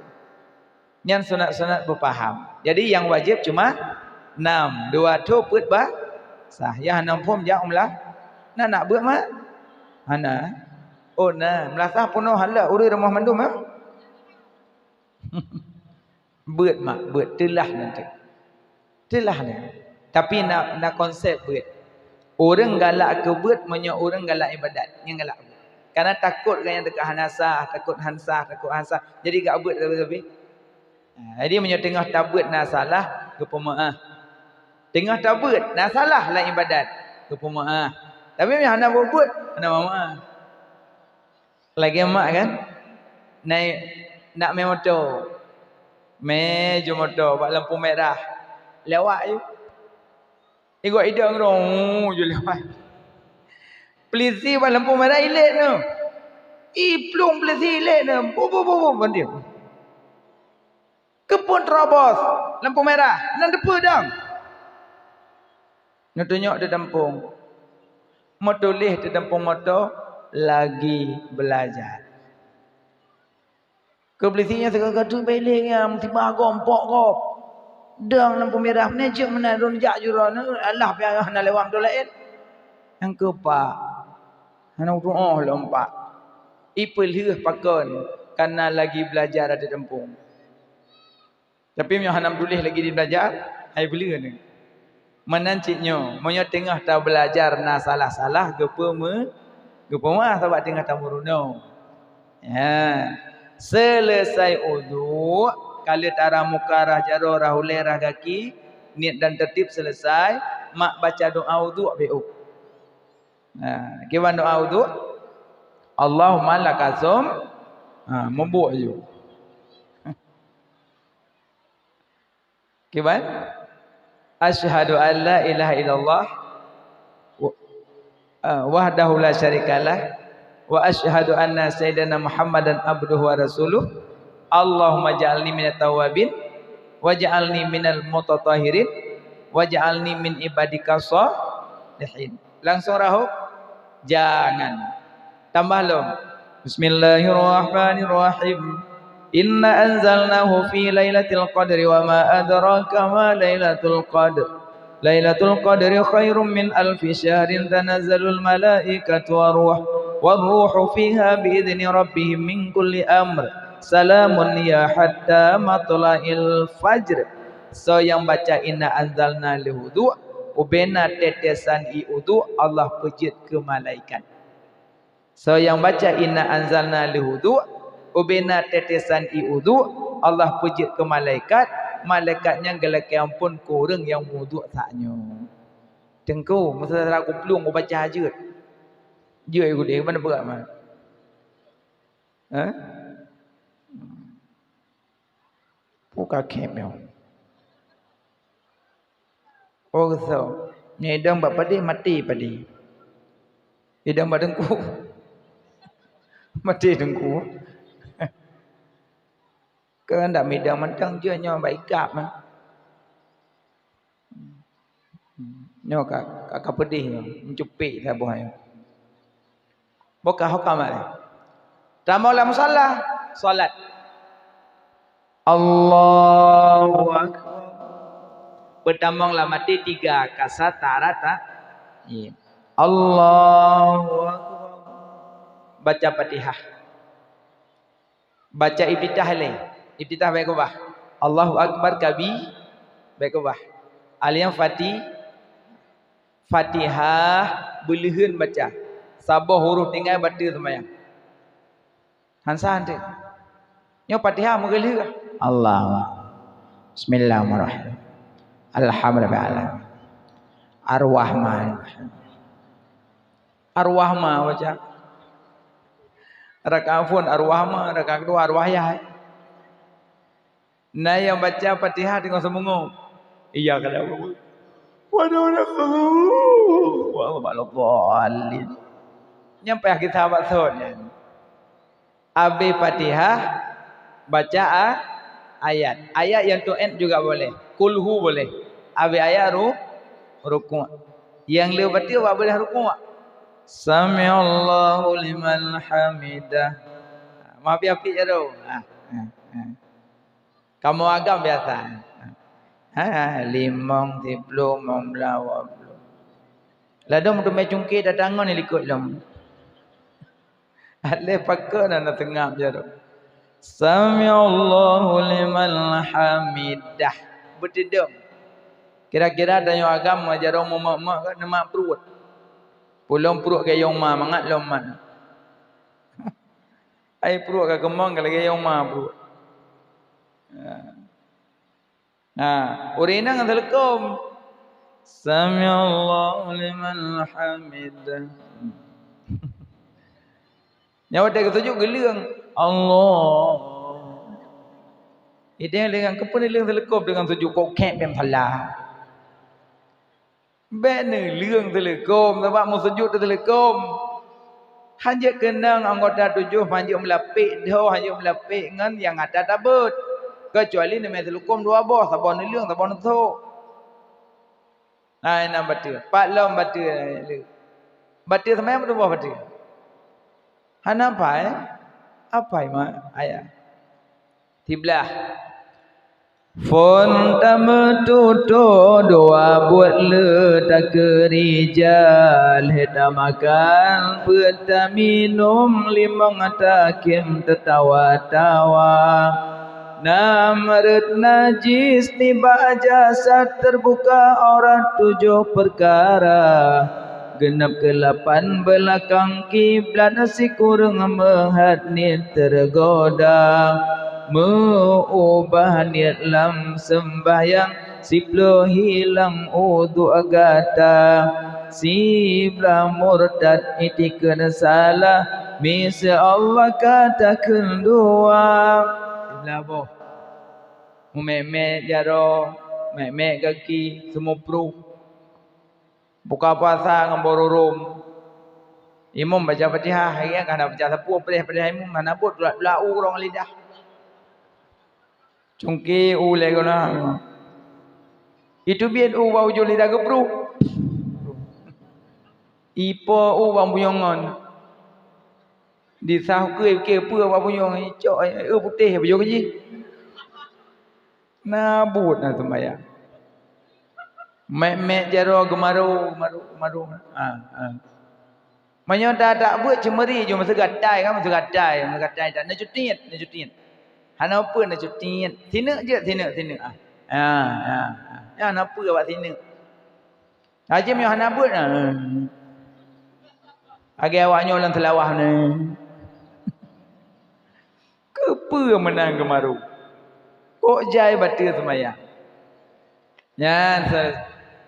Nyan sunat-sunat beupaham. Jadi nyang wajéb cuma nam, dua tho peuet basah. Nyang hana muphom jak u meulasah. Na nak beuet mak? Hana. Oh na, meulasah peunoh hana ureuëng rumoh mandum ah. Beuet mak, beuet teulah nanti. Teulah ni. Tapi na, na konsep beuet. Ureuëng galak keu beuet meunyoe ureuëng galak ibadat, nyang galak beuet. Karena takot gaya teuka hana sah, takot han sah, takot han sah. Jadi gak beuet tapi-tapi. Ha, jadi meunyoe teungoh tabeuet na salah, geupeumaah. Teungoh tabeuet na salah lam ibadat, geupeumaah. Tapi meunyoe hana beuet, hana meumaah. Lagée mak kan, naik nak mé moto. Mé ju moto bak lampu merah. Lewat ju. Igok idong rong ju lewat. Pelisi bak lampu merah ilek tu. Iplung pelisi ilek tu. Bu bu bu bu banding. Keupeue terobos lampu merah, nan teupeu dong. Neutunyok teudampong. Meutuléh teudampong moto lagi belajar. Keu polisi nyan sigoe-goe teuk bak ilée nyan, meusiba gob, mpok gob. Dong lampu merah, meunan cit meunan lôn jak jurong, alah piah hana lewat moto laén. Nyang keupak, hana utuoh lom pak. Ipeulheueh pakon, kana lagi belajar ateueh teumpông. Tapi meunyoe hana meutuléh lagi di belajar, hai beuleuen. Meunan cit nyoe, meunyoe teungoh tabelajar na salah-salah, geupeume-, geupeumaah sabab teungoh tameurunoe. Ya. Selesai uduk, ka lheueh tara muka, rhah jaroe, rhah ulée, rhah gaki, niet dan tertib selesai, mak baca doa uduk, beuôk. Ha, kiban doa uduk, Allahumma lakasum, ha, meubuek ju. Kiban? Asyhadu an la ilaha illallah wa-, ah, wahdahu la syarikalah, wa asyhadu anna sayyidana Muhammadan abduhu wa rasuluh. Allahumma ja'alni minat tawabin, waj'alni minal mutatahhirin, waj'alni min ibadika shalihin. Langsung rahob? Jangan. Tambah lom. Bismillahirrahmanirrahim. Inna anzalnahu fi lailatul qadri wa ma adraka ma lailatul qadr. Lailatul qadri khairum min alfi syahrin, tanazzalul malaikatu war ruh, war ruhu fiha bi idzni rabbihim min kulli amr. Salamun hiya hatta matla'il fajr. Soe nyang baca inna anzalna lheueh uduk, ubena tetesan ié uduk Allah peujeuet keu malaikat. Soe nyang baca inna anzalna lheueh uduk, ubena tetesan ié uduk Allah peujeuet keu malaikat, malaikat nyan geulakée amphon keu ureuëng nyang meuuduk saát nyoe. Teungku, meuseu sira kuplueng kubaca jeuet. Jeuet udeh, mana beurah man? Hah? Peue ka khém nyoe. Oh, so. Nyan idong bak padé, maté padé. Idong bak teungku. Maté teungku. Keu ndak midang mantong jeuet nyoe bak ikab mah. Nyoe ka, ka, ka peudeh nyoe, meucupék saboh nyoe. Boh ka hokam lé. Tamong lam musala, salat. Allahu Akbar. Beutamong lam até tiga kasa tarata. Iya. Allahu Akbar. Baca Fatihah. Baca iftitah lé. Iftitah bèk keubah. Allahu Akbar kabi-, bèk keubah. Alif Fati-, Fatihah beuleuheun baca. Saboh huruf tinggai bateue seumayang. Hansan teuh. Nyoe Fatihah meugeulheueh. Allah. Bismillahirrahmanirrahim. Alhamdulillah. Ar-Rahman. Ar-Rahman baca. Rakaat phon Ar-Rahman, rakaat keudua Ar-Rahman. Na nyang baca Fatihah teungoh seumeungoh. Iya, kadang. Waduh, waduh. Waladdallin. Nyang payah kita bak thon nyan. Abéh Fatihah, baca a-, ayat. Ayat nyang tu'en juga boleh. Kulhu boleh. Abéh ayat ru-, rukuk. Nyang le baca bak beurah rukuk. Sami'allahu liman hamidah. Maaf ya, pik jaroe. Ha, ha, ha. Kamoe agam biasa. Ha, limong, siploh, limong blaih, dua ploh. Ladom teumé cungké datang ngon likot lom. Aleh pakon na teungab jaroe. Sami'allahu liman hamidah. Beutidong. Kira-kira tanyoe agam jaroe mumak-mak ka neumak pruet. Pulom pruet gayong ma mangat lom mat. Ai pruet ka keumong ka lagée nyang ma pruet. Ha. Ha, ureueng inong seuleukom. Sami'allahu liman hamidah. Nyawa teuh geusujut geuleueng. Allah. Idéh dengan keupeue leueng seuleukom dengan sujut kok kek bem salah. Bék neuleueng seuleukom, sabab meusujut teuseuleukom. Hanjeuet keunong anggota tujoh, hanjeuet meulapék dhoe, hanjeuet meulapék ngon nyang ata tabeuet. Keucuali neumé seuleukom dua boh, saboh neuleueng, saboh neusok. Nah, inan bateue. Pat lom bateue. Bateue seumayang padum boh bateue? Hana pai? Apai ma ayah? Siblaih. Phon tameututoe dua buet le takeurija, lheueh tamakan peuet taminum, limong takhém teutawa-tawa. Nam rot najis nibak jasad, teubuka aurat tujoh peukara. Geunab keulapan beulakang kiblat, sikureueng meuhat niet teugoda. Meu-ubah niet lam seumbahyang, siploh hilang udhu gata. Siblaih murtad itikeuet salah, miseue Allah ka takheun dua. Siblaih boh. Meumet-met jaroe, met-met gaki, seumupruh. Buka puasa ngon boh rurom. Imum baca Fatihah, hai nyang ka hana baca sapeue, peudeh-peudeh imum hana buet, tulak-tulak u rong lidah. Cungké u lé guna. Itu biet u bak ujong lidah geubruh. Ipo u bak buyong ngon. Disah ukeue, ukeue peue bak buyong, icok, eh, putéh buyong jih. Na buet na seumayang. Mek-mek jaroe geumaro, geumaro, geumaro. Ah, ah. Meunyoe ta-, tak buet ceumeuri ju meuseugat tai kan, meuseugat tai, meuseugat tai tak. Neucutiet, neucutiet. Hana peue neucutiet. Sineuk jeuet, sineuk, sineuk. Ah. Ah, ah, ah. Ya, hana peue bak sineuk. Aji meunyoe hana buet, ah. Lagée awak nyoe lam seulawah ni. Keupeue meunan geumaru? Kok jai bateue seumayang? Nyan se-,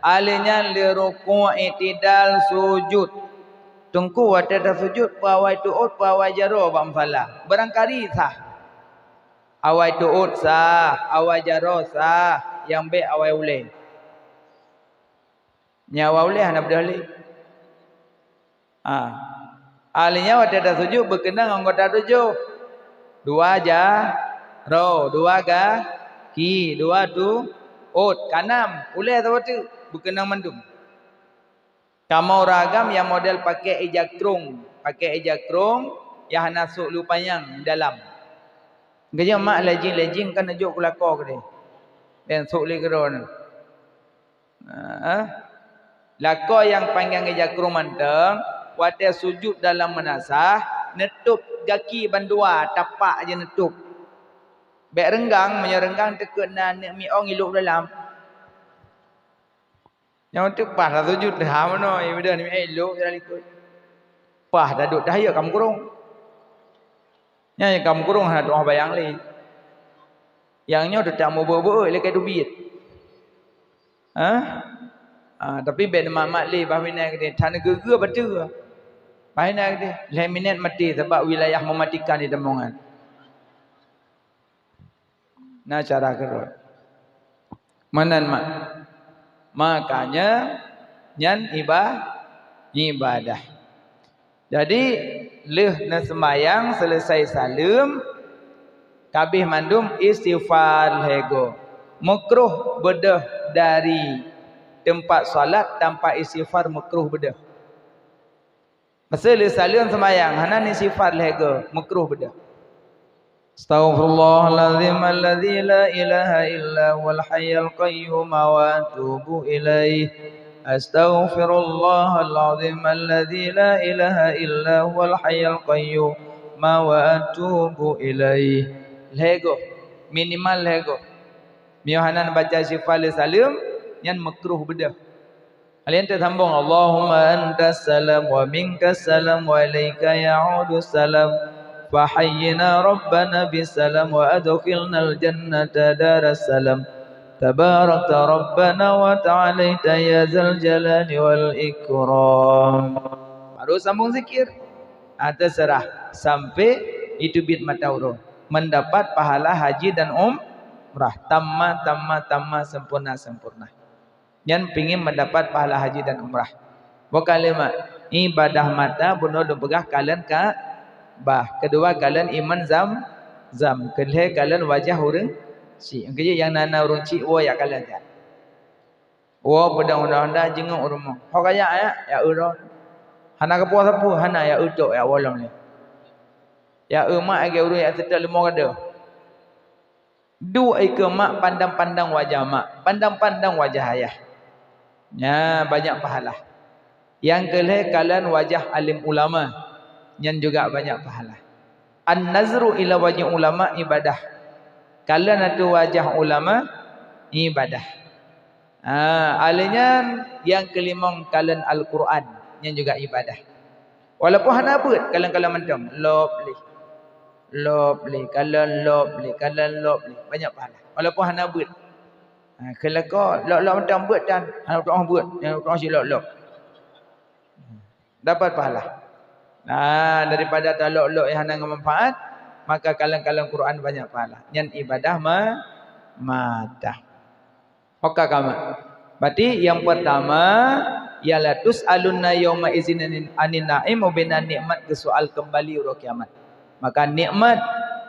aleuh nyan lé rukuk, iktidal, sujut. Teungku watée tasujut, peue awai teuôt, peue awai jaroe bak musala. Barangkali sah. Awai teuôt sah, awai jaroe sah, nyang bék awai ulée. Nyan awai ulée hana beudôh lé. Ah. Aleuh nyan watée tasujut beukeunong anggota tujoh. Dua jaroe, dua gaki, dua teuôt, kanam, ulée saboh teuk beukeunong mandum. Kamoe ureueng agam nyang model pakai ija krong, pakai ija krong nyang hana sôk lu panyang dalam. Geujak mak lejing-lejing kan neujok keu lakoe keudeh. Dan sôk lé keudroe nyan. Nah, lakoe nyang panyang ija krong mantong, watée sujut dalam meunasah, neutôb gaki bandua, tapak jih neutôb. Bék reunggang, meunyoe reunggang teukeuet na aneuk miong ilôk dalam. Nyang teuk paih tasujut, ha meunoe, ibadah ni ilôk dalam likot. Paih taduek tahiyat ka meukrong. Nyan ka meukurong hana tu'oh bayang lé. Nyang nyoe teutap meubeue-beue lé ka teubiet. Hah? Ah, tapi bèk neumat-mat lé bah minèt geutanyoe, geugeu bateue. Bah minèt geutanyoe, lhèe minèt maté sabab wilayah mematikan di Tambungan. Na cara keudroe. Meunan mak. Makanya nyan iba-, ibadah. Jadi, lheueh neuseumbahyang seuleusoe saleuem, ka abéh mandum istighfar lhèe goe. Meukruh beudôh dari teumpat salat tanpa istighfar, meukruh beudôh. Masa lheueh saleuem seumbahyang, hana neuistighfar lhèe goe, meukruh beudôh. Astaghfirullahalazim alladzi la ilaha illa huwal hayyul qayyum wa atubu ilaih. Astaghfirullahalazim alladzi la ilaha illa huwal hayyul qayyum wa atubu ilaih. Lhèe goe, minimal lhèe goe. Meunyoe hana neubaca istighfar lheueh saleuem, nyan meukruh beudôh. Alèh nyan teusambong, Allahumma antas salam wa minkas salam wa ilaika ya'udus salam. Fa hayyina rabbana bis salam wa adkhilnal jannata daras salam. Tabarakta rabbana wa ta'alaita ya zal jalali wal ikram. Baru sambung zikir. Ah, teuseurah. Sampai jiteubiet mata uroe. Mendapat pahala haji dan umrah. Tamma, tamma, tamma, sempurna, sempurna. Nyan pingin mendapat pahala haji dan umrah. Bukan lé mak, ibadah mata bunoe lôn peugah kalon Ka'bah. Keudua kalon iman Zam-, Zam. Keulhèe kalon wajah ureueng chik. Nyang keujeuet nyang na-na ureueng chik woe jak kalon jak. Woe peudong honda-honda jingok u rumoh. Ho kajak jak, jak eu droe. Hana geupuwoe sapeue, hana jak eu tok, jak woe lom lé. Jak eu mak lagèe ureueng jak seutôt leumo gadoh. Duek ikeue mak, pandang-pandang wajah mak, pandang-pandang wajah ayah. Nyan banyak pahala. Nyang keulhèe kalon wajah alim ulama, nyan juga banyak pahala. An-nazru ila wajhi ulama ibadah. Kalon ateueh wajah ulama ibadah. Ah, alèh nyan nyang keulimong kalon Al-Qur'an, nyan juga ibadah. Walaupun hana beuet, kalon-kalon mantong, lop lé. Lop lé, kalon lop lé, kalon lop lé, banyak pahala. Walaupun hana beuet. Ha, keu lakoe lop-lop mantong beuet tan, hana tu'oh beuet, hana tu'oh jilop-lop. Dapat pahala. Nah, daripada talop-lop nyang hana manfaat, maka kalon-kalon Quran banyak pahala. Nyan ibadah ma-, mata. Oka kamat. Berarti yang pertama ialah tus'aluna yauma izin anin, anin na'im, ubena nikmat geusoal kembali uroe kiamat. Maka nikmat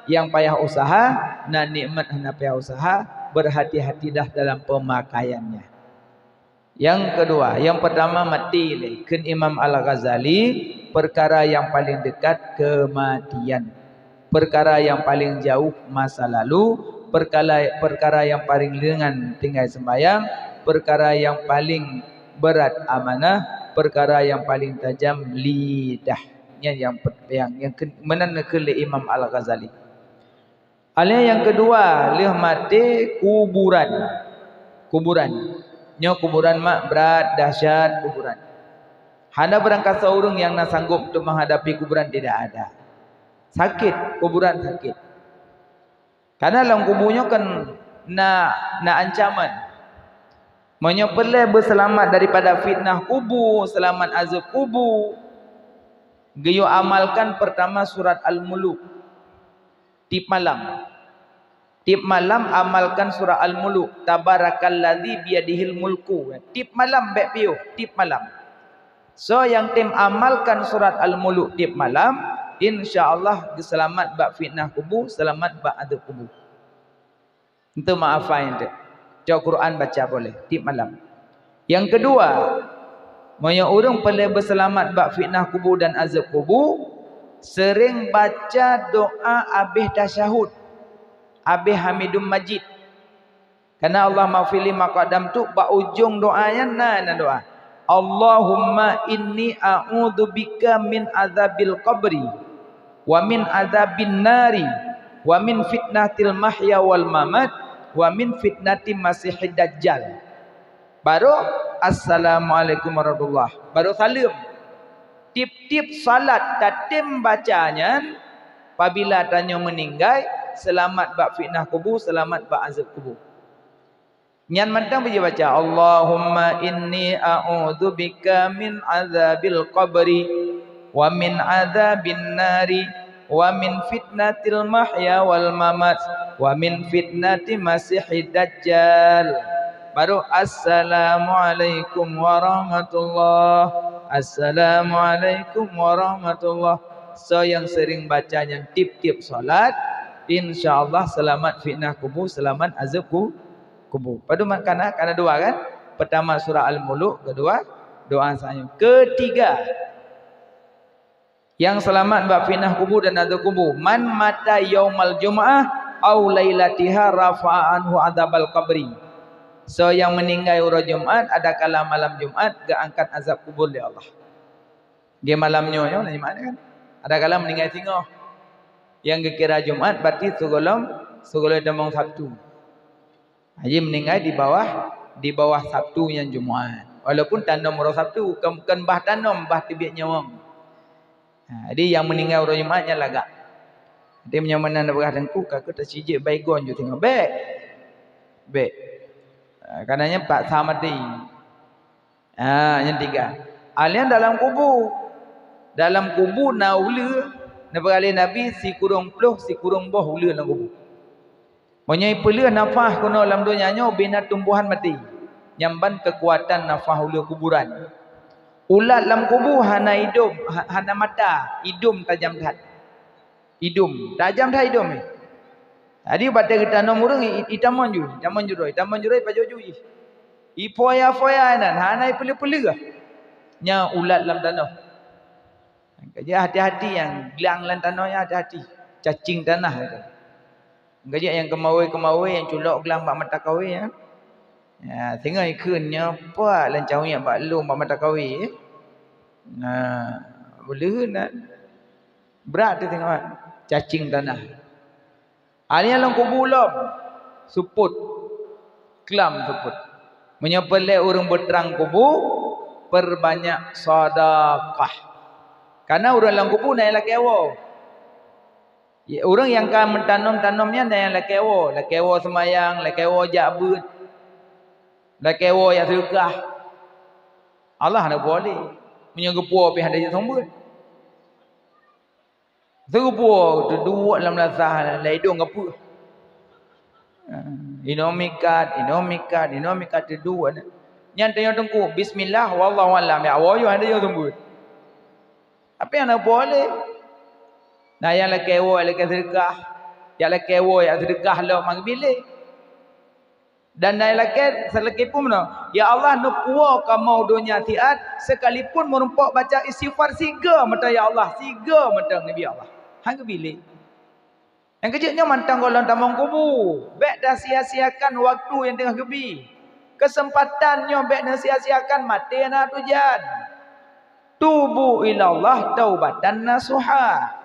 yang payah usaha, na nikmat hana payah usaha, berhati-hatilah dalam pemakaiannya. Yang kedua, yang pertama mati lé. Kheun Imam Al-Ghazali, perkara yang paling dekat kematian. Perkara yang paling jauh masa lalu, perkara, perkara yang paling ringan tinggai sembahyang, perkara yang paling berat amanah, perkara yang paling tajam lidah. Nyan yang pe-, yang, yang ke-, meunan neukheun lé Imam Al-Ghazali. Alèh nyang keudua, lheueh maté kuburan. Kuburan. Nyoe kuburan mak brat, dahsyat kuburan. Hana barangkasoe ureueng nyang na sanggob untuk menghadapi kuburan, tidak ada. Sakét, kuburan sakét. Karena lam kubu nyoe kan na, na ancaman. Meunyoe peureulèe beuseulamat daripada fitnah kubu, seulamat azab kubu, geuyue amalkan pertama surat Al-Muluk. Tiep malam. Tiep malam amalkan surah Al-Muluk, "Tabarakalladzi biyadihil mulku." Tiep malam bèk piôh, tiep malam. Soe nyang tem amalkan surat Al-Muluk tiep malam, insya Allah geuseulamat bak fitnah kubu, seulamat bak azab kubu. Enteuk meuafai enteuk. Cok Quran baca boleh tiep malam. Nyang keudua, meunyoe ureueng peureulèe beuseulamat bak fitnah kubu dan azab kubu, seuréng baca doa abéh tasyahud, abéh Hamidum Majid. Karena Allahummaghfirli ma qaddamtu, bak ujong doa nyan na, na doa, "Allahumma inni a'udzubika min adzabil qabri, wa min adzabin nari, wa min fitnatil mahya wal mamat, wa min fitnati masihid dajjal." Baru, "Assalamualaikum warahmatullah." Baru saleuem. Tiep-tiep salat tatem baca nyan, Apabila tanyoe meuninggai, seulamat bak fitnah kubu, seulamat bak azab kubu. Nyan mantong beujibaca, "Allahumma inni a'udzubika min adzabil qabri, wa min adzabin nari, wa min fitnatil mahya wal mamat, wa min fitnati masihid dajjal." Baru, "Assalamualaikum warahmatullah. Assalamualaikum warahmatullah." Soe nyang seuring baca nyan tiep-tiep salat, insya Allah seulamat fitnah kubu, seulamat azab ku-, kubu. Padum kana, kana dua kan? Pertama surah Al-Muluk, kedua doa selanjutnya. Ketiga, yang selamat bak fitnah kubu dan azab kubu, "Man mata yaumal jum'ah au lailatiha rafa'a anhu adzabal qabri." Soe nyang meuninggai uroe Jumat, adakala malam Jumat, geuangkat azab kubur lé Allah. Di malam nyoe, nyoe Jumat kan? Adakala meuninggai singoh. Nyang geukira Jumat, berarti sigohlom, sigohlom tamong Sabtu. Jadi meuninggai di bawah, di bawah Sabtu nyang Jumat. Walaupun tanom uroe Sabtu, kon, kon bah tanom, bah teubiet nyawöng. Ha, jadi nyang meuninggai uroe Jumat nyan lagak. Jadi meunyoe meunan na peugah teungku, ka keuh tasijek baygon ju teungoh. Bék. Bék. Ha, karena nyan paksa maté. Ha, nyang tiga. Alien dalam kubu. Dalam kubu na uleue, na peugah lé Nabi, sikureueng ploh, sikureueng boh uleue lam kubu. Meunyoe ipeuleueh nafah keunoe lam donya nyoe, bina tumbuhan maté. Nyan ban keukuatan nafah uleue kuburan. Ulat lam kubu hana idom, ha-, hana mata, idom tajam that. Idom, tajam that idom nyan. Jadi, batée geutanom ureuëng, i-, i-, itamong ju, itamong ju droe, itamong ju droe, ipajoh ju jih. Ifoya-foya inan, hana ipeuleueh-peuleueh. Nyan ulat lam tanoh. Ka jeuet hati-hati nyang glang lam tanoh nyan, hati-hati. Cacing tanah itu. Ka jeuet nyang keumawé-keumawé nyang culok glang bak mata kawé nyan. Ya, singoh ikheun nyoe pat lam cawéng bak lôn bak mata kawé. Nah, boleh na. Brat teuh singoh cacing tanah. Alien lam kubu lom, seupôt. Klam seupôt. Meunyoe peureulée ureuëng beutrang kubu, peurbanyak sedekah. Karena ureuëng lam kubu na nyang lakée woe. Ya, ureuëng nyang ka meutanom-tanom nyan na nyang lakée woe. Lakée woe seumayang, lakée woe jak beuet, lakée woe jak seudeukah. Allah hana geupuwoe lé. Meunyoe geupuwoe pih hana jiseumeubeuet. Teupuwoe teuduek lam lasah, lam idong geupeue. Inoe mikat, inoe mikat, inoe mikat teuduek. Nyan tanyoe teungku, bismillah, wallahu a'lam. Ya Allah, yo hana yo seumeubeuet. Tapi hana puwoe lé. Na nyang lakée woe, lakée seudeukah. Jak lakée woe, jak seudeukah lom, hana geubi lé. Dan na nyang lakée, seulakée pun meunoe, "Ya Allah, neupuwoe kamoe donya siat, sekalipun meurumpok baca istighfar sigoe mantong, ya Allah, sigoe mantong neubi, ya Allah." Hana geubi lé. Nyang keujeuet nyoe mantong gohlom tamong kubu. Bék tasia-siakan waktu nyang teungoh geubi. Keuseumpatan nyoe bék neusia-siakan, maté hana tujan. Tubu ilallah taubatan nasuha.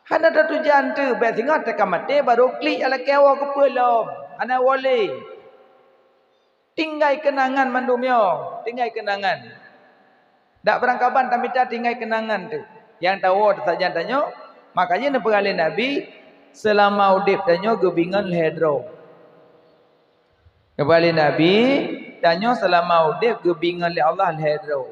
Hana tatujan teuh, bék singoh teuka maté barô klik alakée woe keupeue lom. Hana woe lé. Tinggai keunangan mandum nyoe, tinggai keunangan. Dak beurangkaban tamita tinggai keunangan teuh. Nyang tawoe teusajan tanyoe, makajih neupeugah lé Nabi, seulama udeb tanyoe geubingon lhée droe. Neupeugah lé Nabi, tanyoe seulama udeb geubingon lé Allah lhée droe.